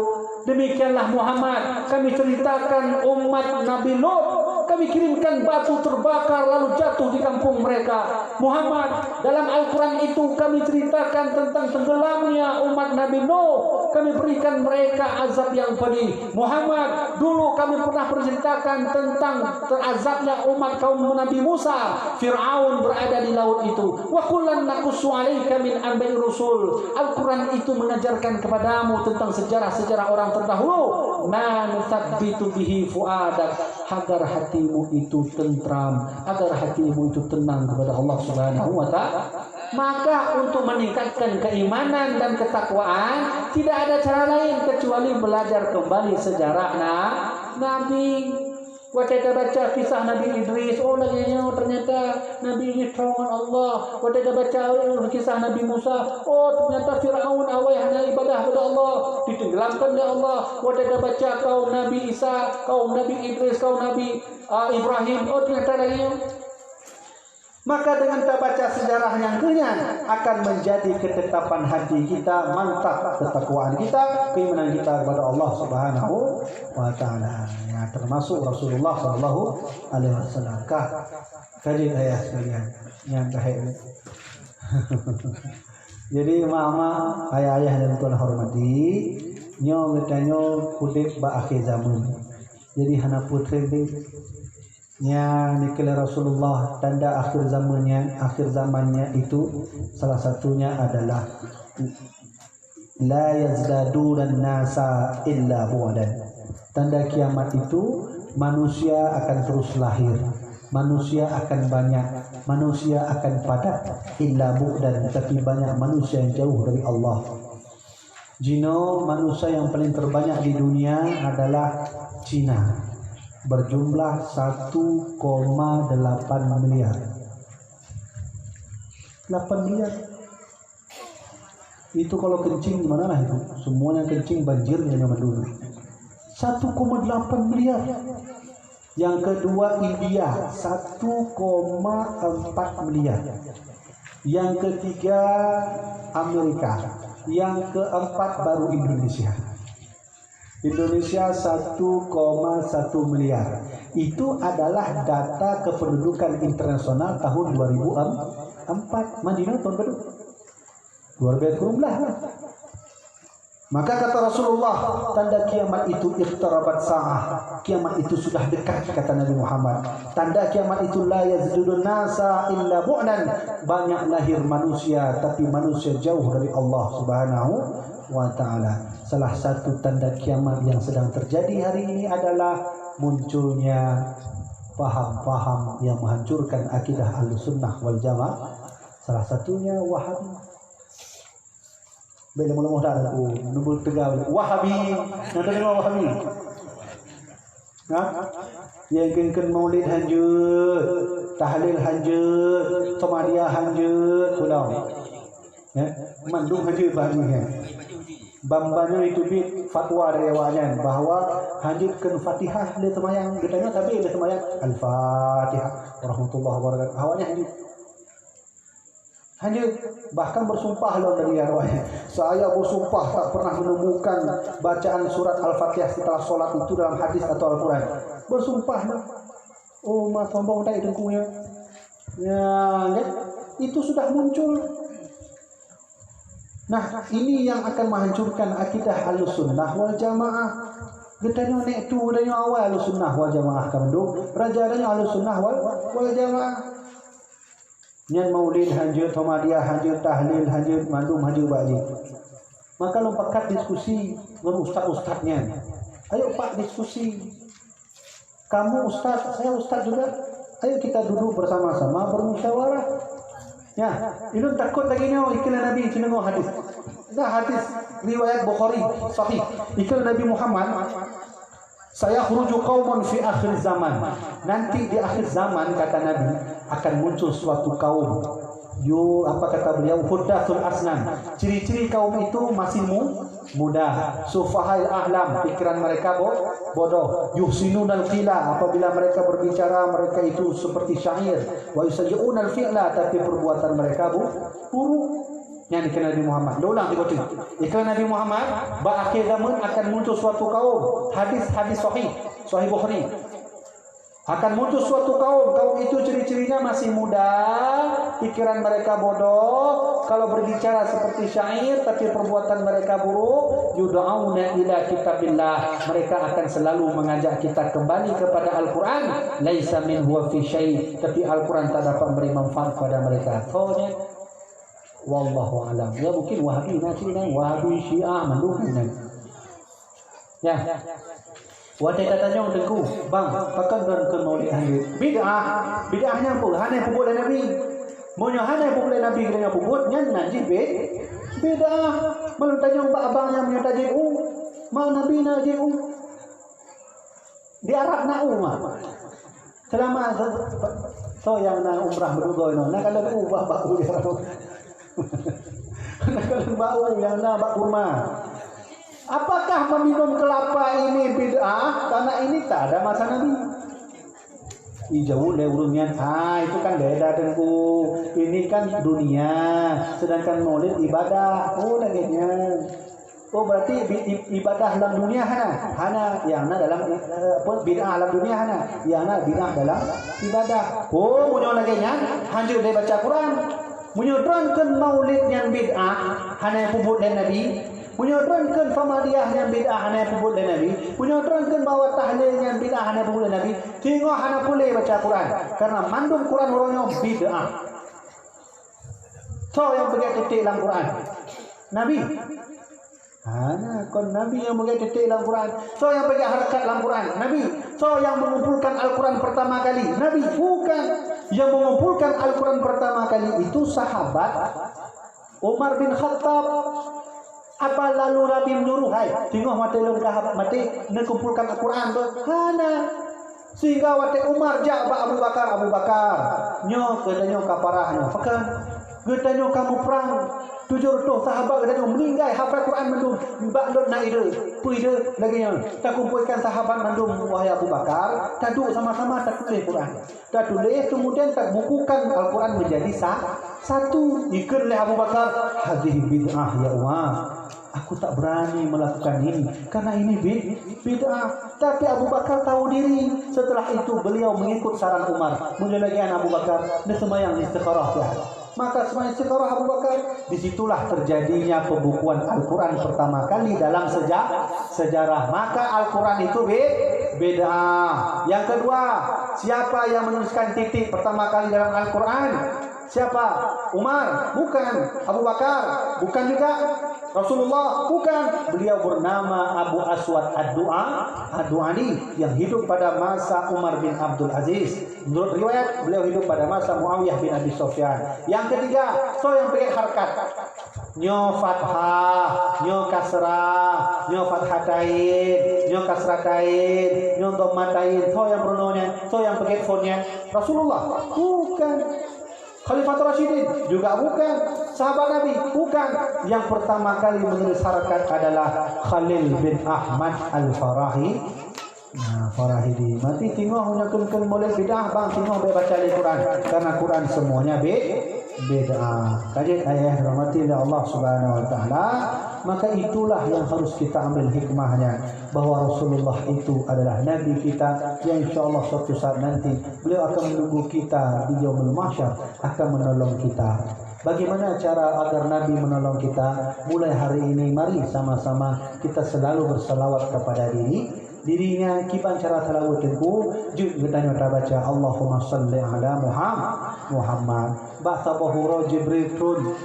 Demikianlah Muhammad, kami ceritakan umat Nabi Lut. Kami kirimkan batu terbakar lalu jatuh di kampung mereka. Muhammad, dalam Al-Quran itu kami ceritakan tentang tenggelamnya umat Nabi Nuh. Kami berikan mereka azab yang pedih. Muhammad, dulu kami pernah menceritakan tentang terazabnya umat kaum Nabi Musa. Firaun berada di laut itu. Wa kullan naqussu 'alaika min anba'ir rusul. Al-Quran itu mengajarkan kepadamu tentang sejarah-sejarah orang terdahulu. Ma nusabbitu bihi fuadak. Agar hatimu itu tentram, agar hatimu itu tenang kepada Allah Subhanahu wa Ta'ala. Maka untuk meningkatkan keimanan dan ketakwaan, tidak ada cara lain kecuali belajar kembali sejarah na-, Nabi. Watèe tabaca kisah Nabi Idris, oh, lagèe nyoe ternyata Nabi Idris tho ngon Allah. Watèe tabaca, oh, kisah Nabi Musa, oh, ternyata Firaun awai hana ibadah kepada Allah, ditenggelamkan lé Allah. Watèe tabaca kaum Nabi Isa, kaum Nabi Idris, kaum Nabi, ah, Ibrahim, oh, ternyata lagèe nyoe. Maka dengan tabaca sejarah nyang keu nyan akan menjadi ketetapan hati kita, mantap ketakwaan kita, keimanan kita kepada Allah Subhanahu wa Ta'ala. Ya, termasuk Rasulullah sallallahu alaihi wasallam. Kah, kaji ayah sekalian, nyang kahek. Jadi, mak-mak, ayah-ayah yang tuan hormati, nyoe geutanyoe udép bak akhé zaman. Jadi, hana peutreb lé. Nyan dikheun lé Rasulullah, tanda akhir zamannya, akhir zamannya itu salah satunya adalah la yazdaduna nasa illa bu'dan. Tanda kiamat itu manusia akan terus lahir, manusia akan banyak, manusia akan padat, illa bu'dan, tapi banyak manusia yang jauh dari Allah. Jinoe manusia yang paling terbanyak di dunia adalah Cina, berjumlah satu koma delapan miliar. Delapan miliar. Itu kalau kencing gimana lah itu? Semuanya kencing banjir yang mandum. Satu koma delapan miliar. Yang kedua India, satu koma empat miliar. Yang ketiga Amerika. Yang keempat baru Indonesia. Indonesia satu koma satu miliar. Itu adalah data kependudukan internasional tahun dua ribu empat. Madinah tahun berapa? Dua ribu enam belas lah. Maka kata Rasulullah, tanda kiamat itu iqtarabat sa'ah. Kiamat itu sudah dekat, kata Nabi Muhammad. Tanda kiamat itu la yazdadun nasa illa bu'dan. Banyak lahir manusia, tapi manusia jauh dari Allah Subhanahu wa taala. Salah satu tanda kiamat yang sedang terjadi hari ini adalah munculnya paham-paham yang menghancurkan akidah Ahlussunnah wal Jamaah. Salah satunya Wahabi. Bèk leumoh-leumoh that aku, neubeuet teuga Wahabi. Nyang teudeungoe Wahabi. Ha? Nyang kheun-kheun maulid hanjeuet, tahlil hanjeuet, Muhammadiyah hanjeuet, peue lom. Ya, mandum hanjeuet bah nyan. Ban-ban nyoe teubiet fatwa dari awaknyan bahwa hanjeuet kheun Fatihah lé seumayang, geutanyoe sabé lé seumayang Al-Fatihah warahmatullahi wabarakatuh. Awaknyan hanjeuet. Hanjeuet, bahkan bersumpah lom dari awaknyan. Saya bersumpah tak pernah menemukan bacaan surat Al-Fatihah setelah sholat itu dalam hadis atau Al-Quran. Bersumpah lom. Oh, ma sombong that teungku nyoe. Ya, kan? Itu sudah muncul. Nah, ini yang akan menghancurkan akidah Ahlussunnah wal Jamaah. Geutanyoe nek tu, geutanyoe awai Ahlussunnah wal Jamaah ka mandum. Raja geutanyoe Ahlussunnah wal, wal Jamaah. Nyan maulid hanjeuet, Muhammadiyah hanjeuet, tahlil hanjeuet, mandum hanjeuet bak jih. Maka lôn pakat diskusi ngon ustaz-ustaz nyan. Ayo pak diskusi. Kamu ustaz, saya ustaz juga. Ayo kita duduk bersama-sama bermusyawarah. Ya, ulôn takot lagèe nyoe, ikheun Nabi, cuma hadis. Nah, hadis riwayat Bukhari, sahih. Ikheun Nabi Muhammad, "Sayakhruju qaumun fi akhir zaman." Nanti di akhir zaman, kata Nabi, akan muncul suatu kaum. Yu, apa kata beliau? Huddathul asnan. Ciri-ciri kaum itu masih mu-, muda. Sufahail ahlam, pikiran mereka bo-, bodoh. Yuhsinunal qila, apabila mereka berbicara, mereka itu seperti syair. Wa yusayyi'unal fi'la, tapi perbuatan mereka bu-, buruk. Nyan dikheun Nabi Muhammad. Lôn ulang tiga kali. Dikheun Nabi Muhammad, bak akhé zaman akan muncul suatu kaum. Hadis-hadis sahih, sahih Bukhari. Akan muncul suatu kaum, kaum itu ciri-cirinya masih muda, pikiran mereka bodoh, kalau berbicara seperti syair, tapi perbuatan mereka buruk. Yud'auna ila kitabillah, mereka akan selalu mengajak kita kembali kepada Al-Quran. Laisa minhu fi syai, tapi Al-Quran tak dapat memberi manfaat kepada mereka. Soalnya, wallahu alam. Ya, mungkin Wahabi na cina, Wahabi, Syiah, mandum na. Ya. Watèe tatanyong teungku, "Bang, pakon droen kheun maulid hanjeuet?" Bid'ah. Bid'ah nyan peue? Hana peubuet lé Nabi. Meunyoe hana peubuet lé Nabi, geutanyoe peubuet, nyan, nyan jih bid-, bid'ah. Meunyoe tanyong bak abang nyan meunyoe tajieb u, ma Nabi na jieb u. Di Arab na u ma. Selama se-, soe nyang na umrah meudugoe nyoe, na kalon u bah bak u di Arab. Na kalon bak u nyang na bak kurma. Apakah meminum kelapa ini bid'ah? Karena ini tak ada masa Nabi. Dijaweueb lé ureueng nyan, "Ah, itu kan beda, Teungku. Ini kan dunia, sedangkan maulid ibadah." Oh, lagèe nyan. Oh, berarti ibi-, i-, ibadah lam dunia hana? Hana. Nyang na dalam, eh, apa, bid'ah lam dunia hana? Nyang na bid'ah dalam ibadah. Oh, meunyoe lagèe nyan, hanjeuet lé baca Quran. Meunyoe droen kheun maulid nyan bid'ah, hana peubuet lé Nabi, Meunyoe droe kheun Samadiyah nyan bid'ah hana peubuet lé Nabi, meunyoe droe kheun bahwa tahlil nyan bid'ah hana peubuet lé Nabi, singoh hana puléh baca Quran. Karena mandum Quran uroe nyoe bid'ah. Soe nyang peugét titik lam Quran? Nabi. Hana, kon Nabi nyang peugét titik lam Quran. Soe nyang peugét hareukat lam Quran? Nabi. Soe nyang mengumpulkan Al-Quran pertama kali? Nabi. Bukan. Yang mengumpulkan Al-Quran pertama kali itu sahabat Umar bin Khattab. Apa lalu Nabi menyuruh, "Hai, singoh watée lôn ka maté, neukumpulkan Al-Quran beuh?" Hana. Sehingga watée Umar jak bak Abu Bakar, "Abu Bakar, nyoe geutanyoe ka parah nyoe. Pakon? Geutanyoe ka muprang, tujoh reutôh sahabat geutanyoe meuninggai, hafai Quran mandum. Bak lôn na ide, peue ide lagée nyoe, takumpulkan sahabat mandum, wahai Abu Bakar, taduek sama-sama tatuléh Quran. Tatuléh, kemudian tabukukan Al-Quran menjadi sa-, satu." Ikheun lé Abu Bakar, "Hadhihi bid'ah ya Umar. Aku tak berani melakukan ini, karena ini bid-, bid'ah." Tapi Abu Bakar tahu diri. Setelah itu beliau mengikut saran Umar. Meunyoe lagée nyan Abu Bakar, neuseumayang istikharah ya. Maka seumayang istikharah Abu Bakar, disitulah terjadinya pembukuan Al-Quran pertama kali dalam seja-, sejarah. Maka Al-Quran itu bi-, bid'ah. Yang kedua, siapa yang menuliskan titik pertama kali dalam Al-Quran? Siapa? Umar? Bukan. Abu Bakar? Bukan juga. Rasulullah? Bukan. Beliau bernama Abu Aswad Ad-Du'a-, Ad-Du'ali, yang hidup pada masa Umar bin Abdul Aziz. Menurut riwayat, beliau hidup pada masa Muawiyah bin Abi Sufyan. Yang ketiga, soe nyang peugét hareukat? Nyoe fathah, nyoe kasrah, nyoe fathatain, nyoe kasratain, nyoe dhammatain. Soe nyang peurunoe nyan? Soe nyang peugét fon nyan? Rasulullah? Bukan. Khalifah Rasyidin? Juga bukan. Sahabat Nabi? Bukan. Yang pertama kali menulis hareukat adalah Khalil bin Ahmad Al-Farahi. Nah, Farahidi. Mati singoh meunyoe kheun-kheun mulod bid'ah, bang, singoh bék baca lé Quran. Karena Quran semuanya bi-, bid'ah. Ka jeuet, ayah rahmati lé Allah Subhanahu wa Taala, maka itulah yang harus kita ambil hikmahnya, bahwa Rasulullah itu adalah Nabi kita yang insya Allah suatu saat nanti beliau akan menunggu kita di Yaumul Mahsyar, akan menolong kita. Bagaimana cara agar Nabi menolong kita? Mulai hari ini, mari sama-sama kita selalu bersalawat kepada diri, dirinya. Kiban cara salawat teungku, jeuet geutanyoe tabaca, "Allahumma salli ala Muham-, Muhammad." Bak saboh uroe Jibril turun.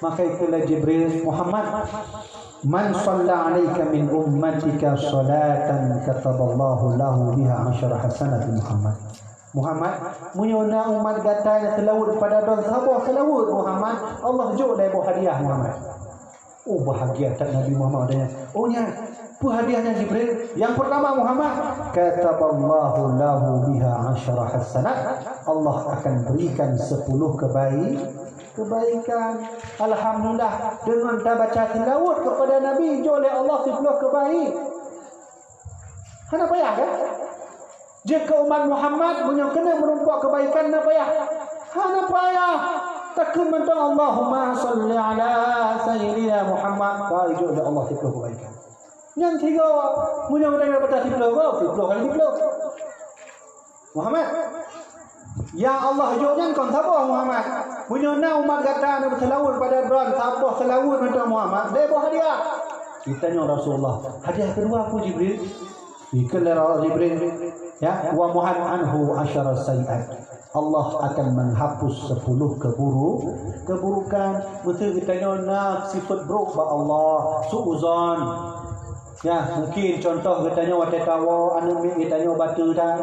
Maka ikheun lé Jibril, "Muhammad, man shalla alaika min ummatika shalatan kataballahu lahu biha asyara hasanat, Muhammad." "Muhammad, meunyoe na umat gata nyang seulaweuet pada droe saboh seulaweuet, Muhammad, Allah jok lé boh hadiah, Muhammad." Oh, bahagia that Nabi Muhammad nyan. Oh, nyan. Peue hadiah nyan, Jibril? Yang pertama, Muhammad, "Kataballahu lahu biha asyara hasanat." Allah akan berikan sepuluh kebaik-, kebaikan. Alhamdulillah, deungon tabaca seulaweuet kepada Nabi, jok lé Allah sepuluh kebaik. Hana payah, kan? Jeuet keu umat Muhammad, meunyoe keuneuk meurumpok keubaikan, na payah? Hana payah. Takheun mantong, "Allahumma shalli ala sayyidina Muhammad." Ka jijok lé Allah siploh keubaikan. Nyan sigoe, meunyoe geutanyoe baca siploh goe, siploh kali siploh. Muhammad. Nyang Allah jok nyan kon saboh, Muhammad. Meunyoe na umat gata nyang beuseulaweuet pada droe, saboh seulaweuet mantong, Muhammad, lhèe boh hadiah. Geutanyong Rasulullah, "Hadiah keudua peue, Jibril?" Geukheun lé Jibril, ya, "Wa muhan anhu asyara sayyi'at." Allah akan menghapus sepuluh keburu-, keburukan. Beutôi geutanyoe na sifat brok bak Allah, su'uzon. Ya, mungkin contoh geutanyoe watèe tawoe aneuk miet geutanyoe bateue that.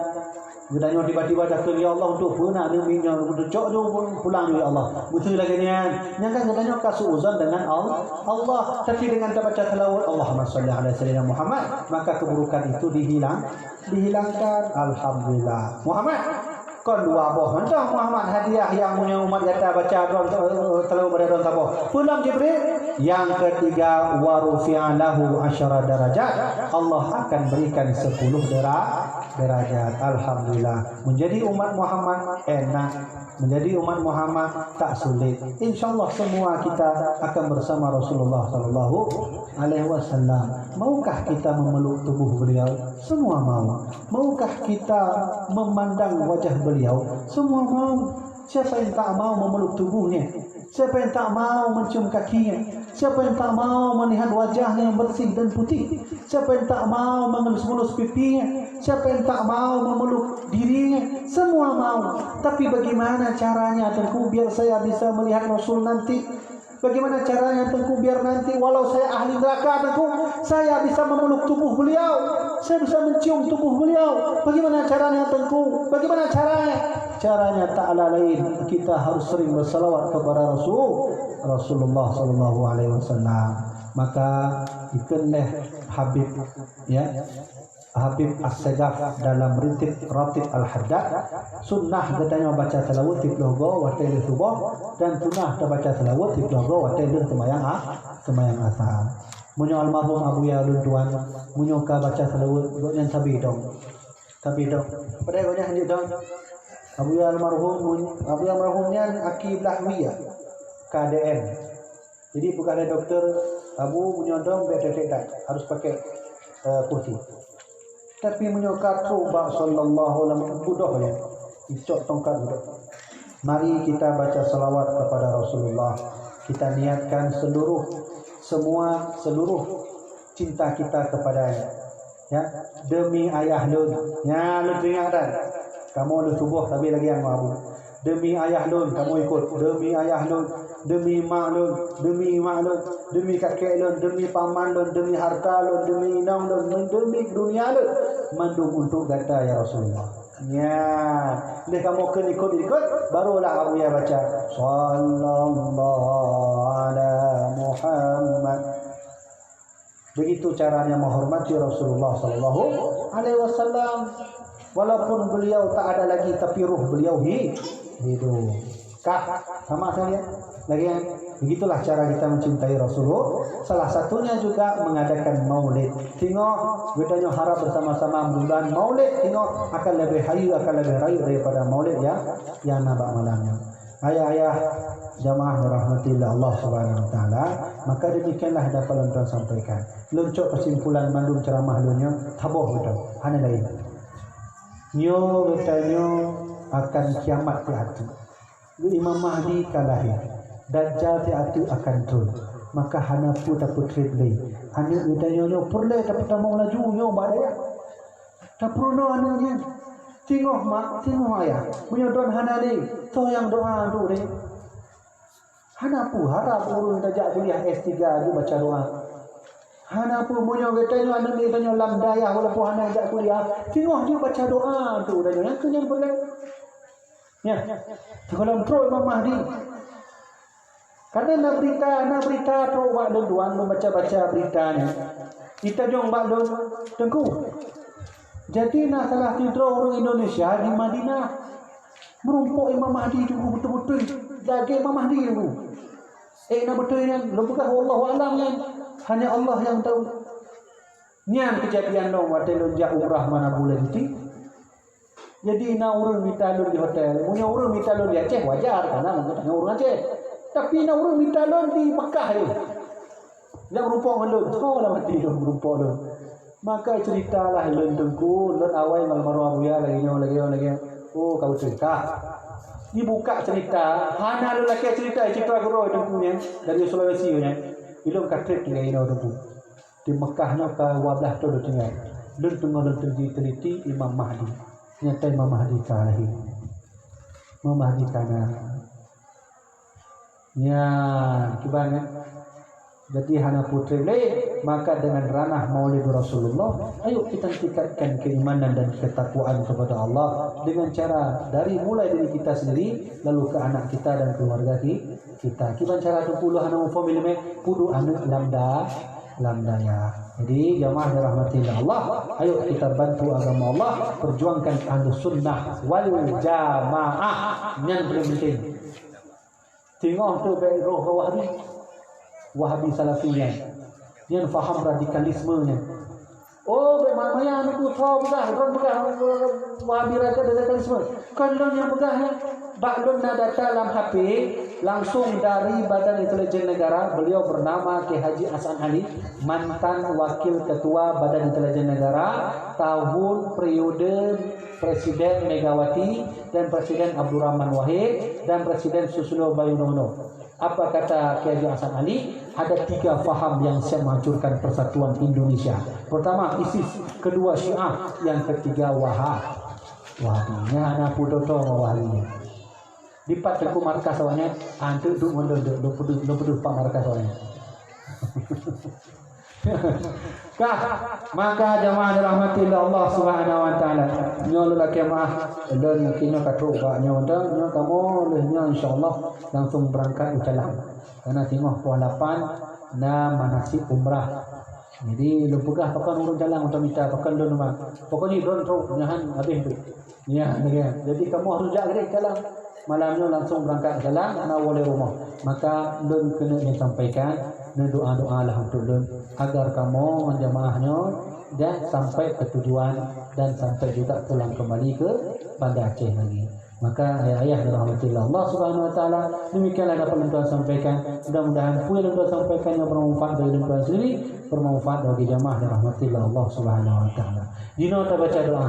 Geutanyoe tiba-tiba takheun, "Ya Allah, untuk peue na aneuk miet nyoe?" Geutanyoe cok ju pulang ju, "Ya Allah." Beutôi lagèe nyan. Nyan kan geutanyoe ka su'uzon dengan Al-, Allah. Tapi dengan tabaca salawat, "Allahumma shalli ala sayyidina Muhammad," maka keburukan itu dihilang, dihilangkan. Alhamdulillah. Muhammad, kon dua boh mantong, Muhammad, hadiah nyang meunyoe umat gata baca droe, eh, salawat bak droe saboh. Peue lom, Jibril? Yang ketiga, "Wa rufi'a lahu asyara darajat." Allah akan berikan sepuluh dera-, derajat. Alhamdulillah. Menjadi umat Muhammad enak. Menjadi umat Muhammad tak sulit. Insya Allah semua kita akan bersama Rasulullah sallallahu alaihi wasallam. Maukah kita memeluk tubuh beliau? Semua mau. Maukah kita memandang wajah beliau? Semua mau. Siapa yang tak mau memeluk tubuhnya? Siapa yang tak mau mencium kakinya? Siapa yang tak mau melihat wajahnya yang bersih dan putih? Siapa yang tak mau mengelus-ngelus pipinya? Siapa yang tak mau memeluk dirinya? Semua mau. Tapi bagaimana caranya, Teungku, biar saya bisa melihat Rasul nanti? Bagaimana caranya, Teungku, biar nanti walau saya ahli neraka, Teungku, saya bisa memeluk tubuh beliau, saya bisa mencium tubuh beliau? Bagaimana caranya, Teungku? Bagaimana caranya? Caranya tak ada lain, kita harus sering bersalawat kepada Rasul, Rasulullah sallallahu alaihi wasallam. Maka ikheun lé Habib, ya, Habib As-Segaf dalam Ratib, Ratib Al-Haddad, sunnah geutanyoe baca seulaweuet siplôh goe watée lheueh suboh, dan sunnah tabaca seulaweuet siplôh goe watée lheueh seumayang a-, seumayang asar. Meunyoe almarhum Abuya ulôn tuan, meunyoe ka baca seulaweuet, gobnyan sabe dong. Sabe dong. Padahai gobnyan hanjeuet dong. Abuya almarhum, Abuya almarhum nyan aki blah wie, K D M. Jadi peugah lé dokto, "Abu, meunyoe dong bèk trek-trek that, harus pakai, eh, kursi." Tapi meunyoe ka trok bak sallallahu alaihi wasallam, beudôh lé, icok tongkat beudôh. Mari kita baca salawat kepada Rasulullah. Kita niatkan seluruh, semua, seluruh cinta kita kepadanya. Ya, demi ayah lôn. Ya, lôn teuingat kan? Kamoe lheueh suboh sabe lagée nyan ngon Abu. Demi ayah lôn, kamoe ikot. Demi ayah lôn, demi mak lôn, demi mak lôn, demi kakek lôn, demi paman lôn, demi harta lôn, demi inong lôn, demi dunia lôn, mandum untuk gata, ya Rasulullah. Ya, lheueh kamoe kheun ikot-ikot, barulah Abuya baca, "Sallallahu ala Muhammad." Begitu caranya menghormati Rasulullah sallallahu alaihi wasallam. Walaupun beliau tak ada lagi, tapi ruh beliau hi-, hidup. Kah? Sama saja. Lagi kan? Begitulah cara kita mencintai Rasulullah. Salah satunya juga mengadakan maulid. Tengok, geutanyoe harap bersama-sama bulan maulid. Tengok, akan lebih hayu, akan lebih rayu daripada maulid ya, yang nampak malamnya. Ayah-ayah, jamaah dirahmati Allah Subhanahu wa Taala, maka demikianlah dapat lôn tuan sampaikan. Lôn cok kesimpulan mandum ceramah lôn nyoe, taboh beutôi, hana lain. Nyoe geutanyoe akan kiamat siat. Imam Mahdi ka lahé, Dajjal siat akan trôn, maka hana peue tapeutreb lé. Aneuk geutanyoe nyoe peureulée tapeutamong laju nyoe bak dayah. Tapeurunoe aneuk nyan. Singoh mak, singoh ayah. Meunyoe droen hana lé, soe nyang doa untuk lé? Hana peue harab ureuëng tajak kuliah S tiga jeuet baca doa. Hana peue, meunyoe geutanyoe aneuk geutanyoe lam dayah walaupun hana jak kuliah, singoh jeuet baca doa untuk geutanyoe. Nyang keu nyan peureulée. Nyan, sigohlom trok Imam Mahdi. Karena na berita, na berita trok bak lôn tuan, lôn baca-baca berita nyan. Itajong bak lôn, Teungku. Jadi na salah sidroe ureuëng Indonesia di Madinah. Meurumpok Imam Mahdi Teungku, beutôi-beutôi lagée Imam Mahdi Teungku. Eh, na beutôi nyan, lôn peugah wallahu a'lam nyan. Hanya Allah nyang tahu. Nyan keujadian lôn watée lôn jak umrah mana buleuen ti. Jadi na ureuëng mita lôn di hotel. Meunyoe ureuëng mita lôn di Aceh, wajar, karena ureuëng Aceh. Tapi na ureuëng mita lôn di Mekah nyoe. Nyang meurumpok ngon lôn, soe lam até lôn meurumpok lôn. Maka ceritalah lôn Teungku, lôn awai ngon almarhum Abuya lagée nyoe, lagée nyoe, lagée nyoe. Oh, ka beutôi kah? Dibuka cerita, hana lôn lakée cerita, cerita keudroe Teungku nyan, dari Sulawesi nyan. Ilôn ka treb tinggai inoe Teungku. Di Mekah nyoe ka dua belas thon lôn tinggai. Lôn teungoh lôn teliti Imam Mahdi. Nyata Imam Mahdi ka lahé. Imam Mahdi ka na. Nyan, kiban nyan. Jadi hana peue treb lé, maka dengan ranah Maulid Rasulullah, ayo kita tingkatkan keimanan dan ketakwaan kepada Allah dengan cara dari, mulai dari kita sendiri, lalu ke anak kita dan keluarga ki-, kita. Kiban cara Teungku, lôn hana muphom iéleumé, peuduek aneuk lam da-, lam dayah. Jadi, jamaah yang dirahmati Allah, ayo kita bantu agama Allah, perjuangkan Ahlus Sunnah wal Jamaah. Nyan paling penting. Singoh tu bèk roh Wahabi. Wahabi Salafi nyan. Nyan faham radikalisme nyan. Oh, bèk maya-maya aneuk soe peugah, droen peugah, Wahabi radikalisme. Kon lôn nyang peugah nyan. Bak lôn na data lam H P, langsung dari Badan Intelijen Negara, beliau bernama Kiai Haji Ahsan Ali, mantan Wakil Ketua Badan Intelijen Negara, tahun periode Presiden Megawati dan Presiden Abdurrahman Wahid dan Presiden Susilo Bambang Yudhoyono. Apa kata Kiai Haji Ahsan Ali? Ada tiga faham yang siap menghancurkan persatuan Indonesia. Pertama, ISIS. Kedua, Syiah. Yang ketiga, Wahhab. Wahabi. Nyan hana peue-peue Wahabi. Dipat teungku markas awaknyan? Ah, tu, tu, mundur, tu, tu, tu, tu, tu, pat markas awaknyan. Kah, maka jamaah dirahmati Allah Subhanahu wa taala. Nyoe lôn lakée meuah, lôn yakin nyoe ka trok bak nyoe dah, nyoe kamoe lheueh nyoe insya-Allah langsung beurangkat u Calang. Karena singoh poh lapan na manasik umrah. Jadi lôn peugah pakon ureuëng Calang untuk mita, pakon lôn mah. Pokoknya lôn trok nyoe han habéh tu. Ya, demikian. Jadi kamoe harus jak keudeh Calang. Malam nyoe langsung beurangkat Calang, hana woe lé rumoh. Maka lôn keuneuk nyoe sampaikan, neudoa-doa lah untuk lôn agar kamoe ngon jamaah nyoe dah sampai ke tujuan dan sampai juga pulang kembali ke Banda Aceh lagi. Maka ayah-ayah dirahmati Allah Subhanahu wa taala, demikianlah dapat lôn tuan sampaikan. Mudah-mudahan peue nyang lôn tuan sampaikan nyoe bermanfaat bagi lôn tuan sendiri, bermanfaat bagi jamaah dirahmati Allah Subhanahu wa taala. Jinoe tabaca doa.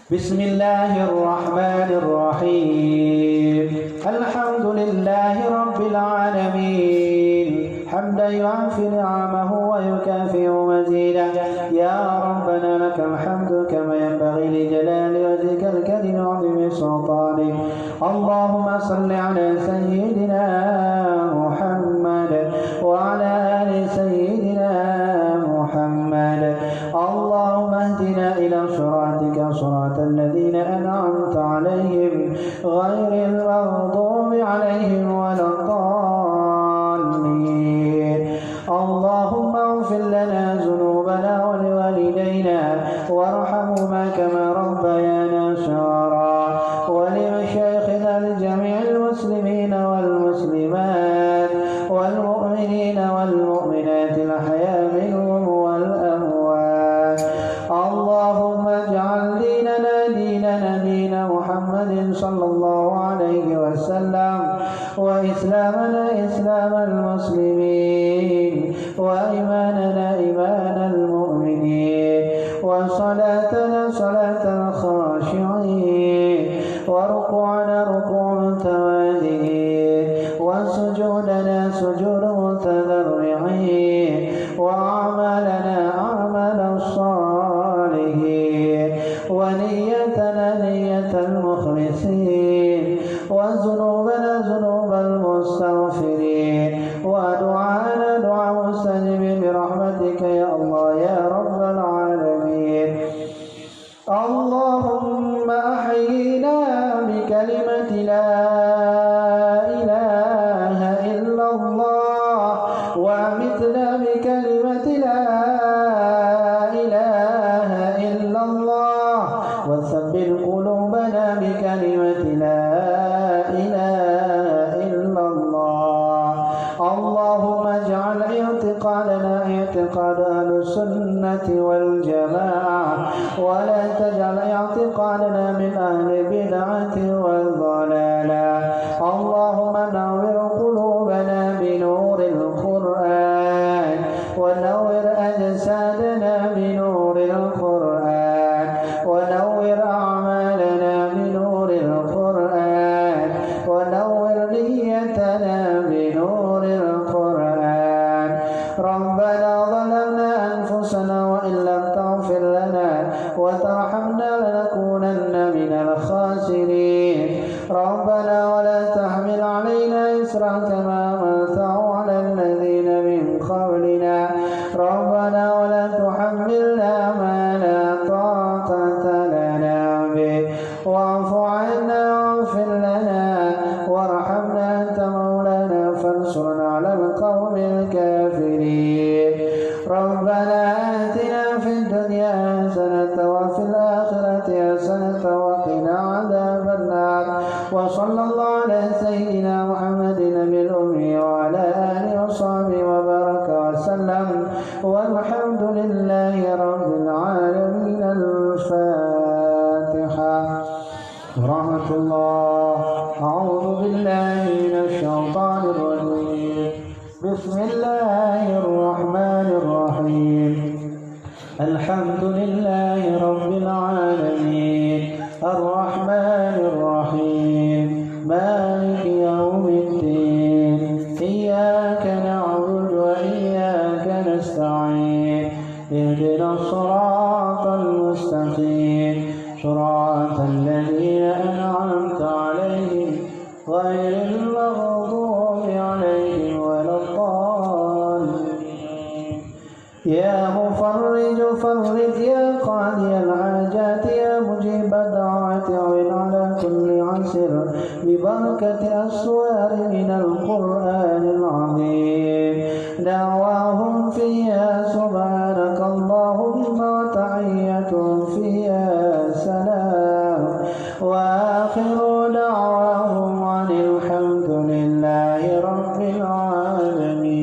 بسم الله الرحمن الرحيم. الحمد لله رب العالمين. حمدا يوافي نعمه ويكافئ مزيده. يا ربنا لك الحمد كما ينبغي لجلال وجهك الكريم وعظيم سلطانك. اللهم صل على سيدنا محمد وعلى آل سيدنا محمد. اللهم اهدنا إلى صراطك صراط الذين أنعمت عليهم غير المغضوب عليهم ولا الضالين. اللهم اغفر لنا ذنوبنا ولوالدينا وارحمهما كما ربيانا صغارا، ولمشايخنا لجميع المسلمين والمسلمات والمؤمنين والمؤمنات الأحياء منهم والأموات. اللهم اجعل ديننا ديننا دين محمد صلى الله عليه وسلم، وإسلامنا إسلام المسلمين، وإيماننا إيمان المؤمنين، وصلاتنا صلاة الخاشعين، وركوعنا ركوع متواضعين، وسجودنا سجود متضرعين، وأعمالنا أعمال الصالحين، ونيتنا نية المخلصين، وذنوبنا ذنوب المستغفرين، ودعاءنا دعاء مستجيب برحمتك يا الله يا رب العالمين. اللهم أحينا بكلمة لا إله إلا الله، وأمتنا بكلمة لا إله إلا الله، وثبت قلوبنا بكلمة لا إله إلا الله. اللهم اجعل اعتقادنا اعتقاد أهل السنة والجماعة، ولا تجعل اعتقادنا من أهل البدعة والضلالة. اللهم نور قلوبنا بنور القرآن، ونور أجسادنا بنور القرآن، ونور أعمالنا بنور القرآن، ونور نيتنا بنور القرآن. ربنا ظلمنا أنفسنا وإن لم تغفر لنا وترحمنا لنكونن من الخاسرين. ربنا ولا تحمل علينا إصرا كما حملته على الذين من قبلنا. ربنا ولا تحملنا ما لا طاقة لنا به. واعف عنا واغفر لنا وارحمنا أنت مولانا فانصرنا على القوم الكافرين. ربنا آتنا في الدنيا حسنة وفي الآخرة حسنة وقنا عذاب النار. وصلى الله على سيدنا محمد النبي الأمي وعلى آله وصحبه وبارك وسلم. والحمد لله رب العالمين. الفاتحة. ورحمة الله. أعوذ بالله من الشيطان الرجيم. بسم الله الرحمن الرحيم. الحمد لله رب العالمين. الرحمن الرحيم. مالك يوم الدين. إياك نعبد وإياك نستعين. اهدنا الصراط المستقيم. صراط الذين أنعمت عليهم غير المغضوب عليهم ولا الضالين. يا مفرج فرج، يا قاضي الحاجات، يا مجيب الدعوات، أعن على كل عسر ببركة السور من القرآن العظيم. دعواهم فيها سبحانك اللهم وتحيتهم فيها سلام. وآخر دعواهم أن الحمد لله رب العالمين.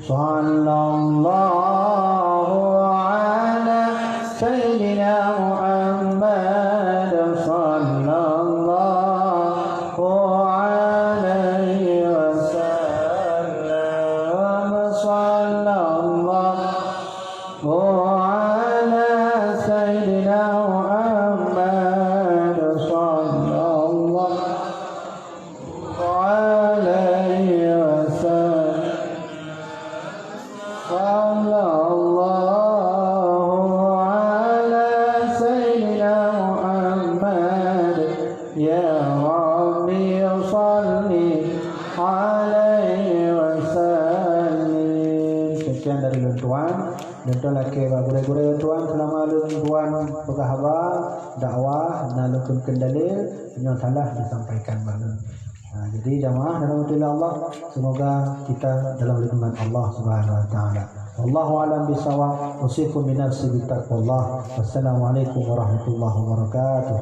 صلى الله على سيدنا محمد، صلى الله عليه وسلم، صلى الله على سيدنا محمد، صلى الله عليه وسلم. صلى الله على سيدنا محمد. يا ربي صل عليه وسلم. Sekian dari lôn tuan. Lôn tuan lakée bak gurée-gurée lôn tuan, seulama lôn tuan peugah haba, dakwah, na lôn keuneuk dalil, nyoe salah disampaikan bak lôn. Ha, jadi jamaah dirahmati Allah, semoga kita dalam lindungan Allah Subhanahu wa Taala. Wallahu a'lam bishawab. Usikum binafsi bitaqwallah. Wassalamualaikum warahmatullahi wabarakatuh.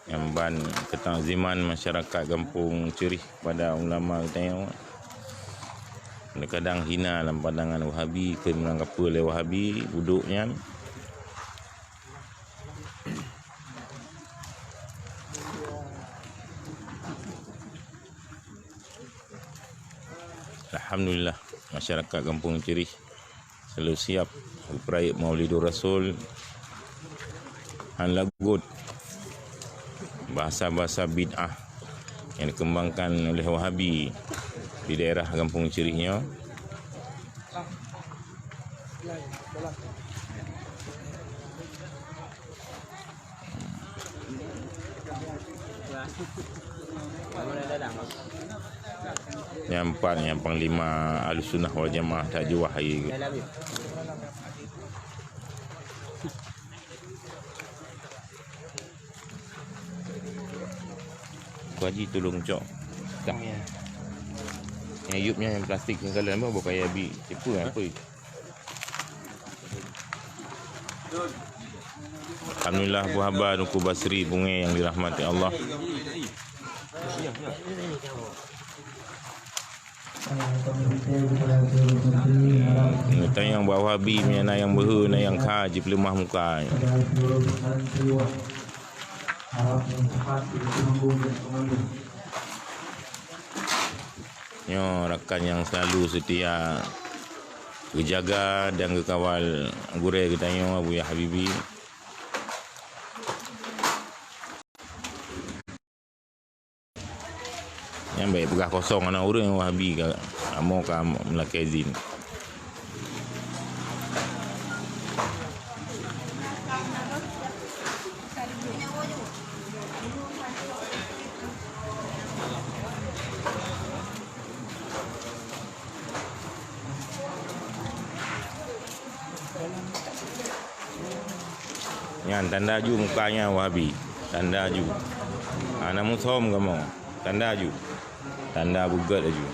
Nyan ban keutakziman masyarakat gampông Ceurih kepada ulama geutanyoe. Kadang hina lam pandangan Wahabi, keu meunanggapeue lé Wahabi udok nyan. Alhamdulillah, masyarakat gampông Ceurih selalu siap beupeureulée Maulidur Rasul. Han lagot bahasa-bahasa bid'ah yang dikembangkan oleh Wahabi di daerah gampông Ceurih nyoe. Nyang pat nyang panglima Ahlussunnah wal Jamaah tajeuwah hai. Ku Haji tulông cok. Dah. Nyang yup nyan nyang plastik singkalan apa bukan ya bi tipu apa? Alhamdulillah, buah haba Teungku Basri Bungé yang dirahmati Allah. Tanyong bak Wahabi, meunyo na nyang beuhe, na nyang kha, jipeuleumah muka. Nyoe rakan nyang selalu seutia geujaga dan geukawal gurée geutanyoe Abuya Habibi. Nyang bék peugah kosong, aneuk ureuëng Wahabi ka, kamoe ka meulakée zin. Nyan tanda ju muka nyan Wahabi. Tanda ju. Hana musom kamoe. Tanda ju. Tanda beugét laju.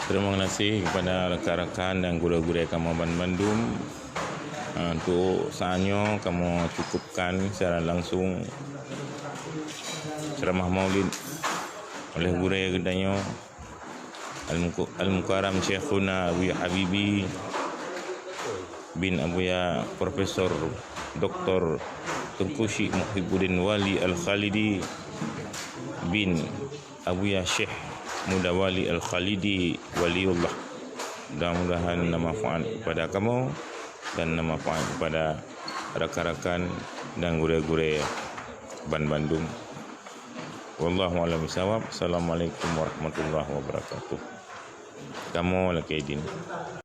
Terima kasih kepada rakan-rakan dan gurée-gurée kamoe ban-, bandum. Ah, untuk saat nyoe kamoe cukupkan secara langsung ceramah Maulid oleh gurée geutanyoe Al-Muku-, Al-Mukarram Syekhuna Abuya Habibi bin Abuya Profesor Doktor Teungku Syik Muhibbuddin Wali Al-Khalidi bin Abuya Syekh Muda Wali Al-Khalidi Waliullah. Mudah-mudahan na manfaat kepada kamoe dan na manfaat kepada rakan-rakan dan gurée-gurée ban bandum. Wallahu a'lam bishawab. Assalamualaikum warahmatullahi wabarakatuh. Kamoe lakée idin.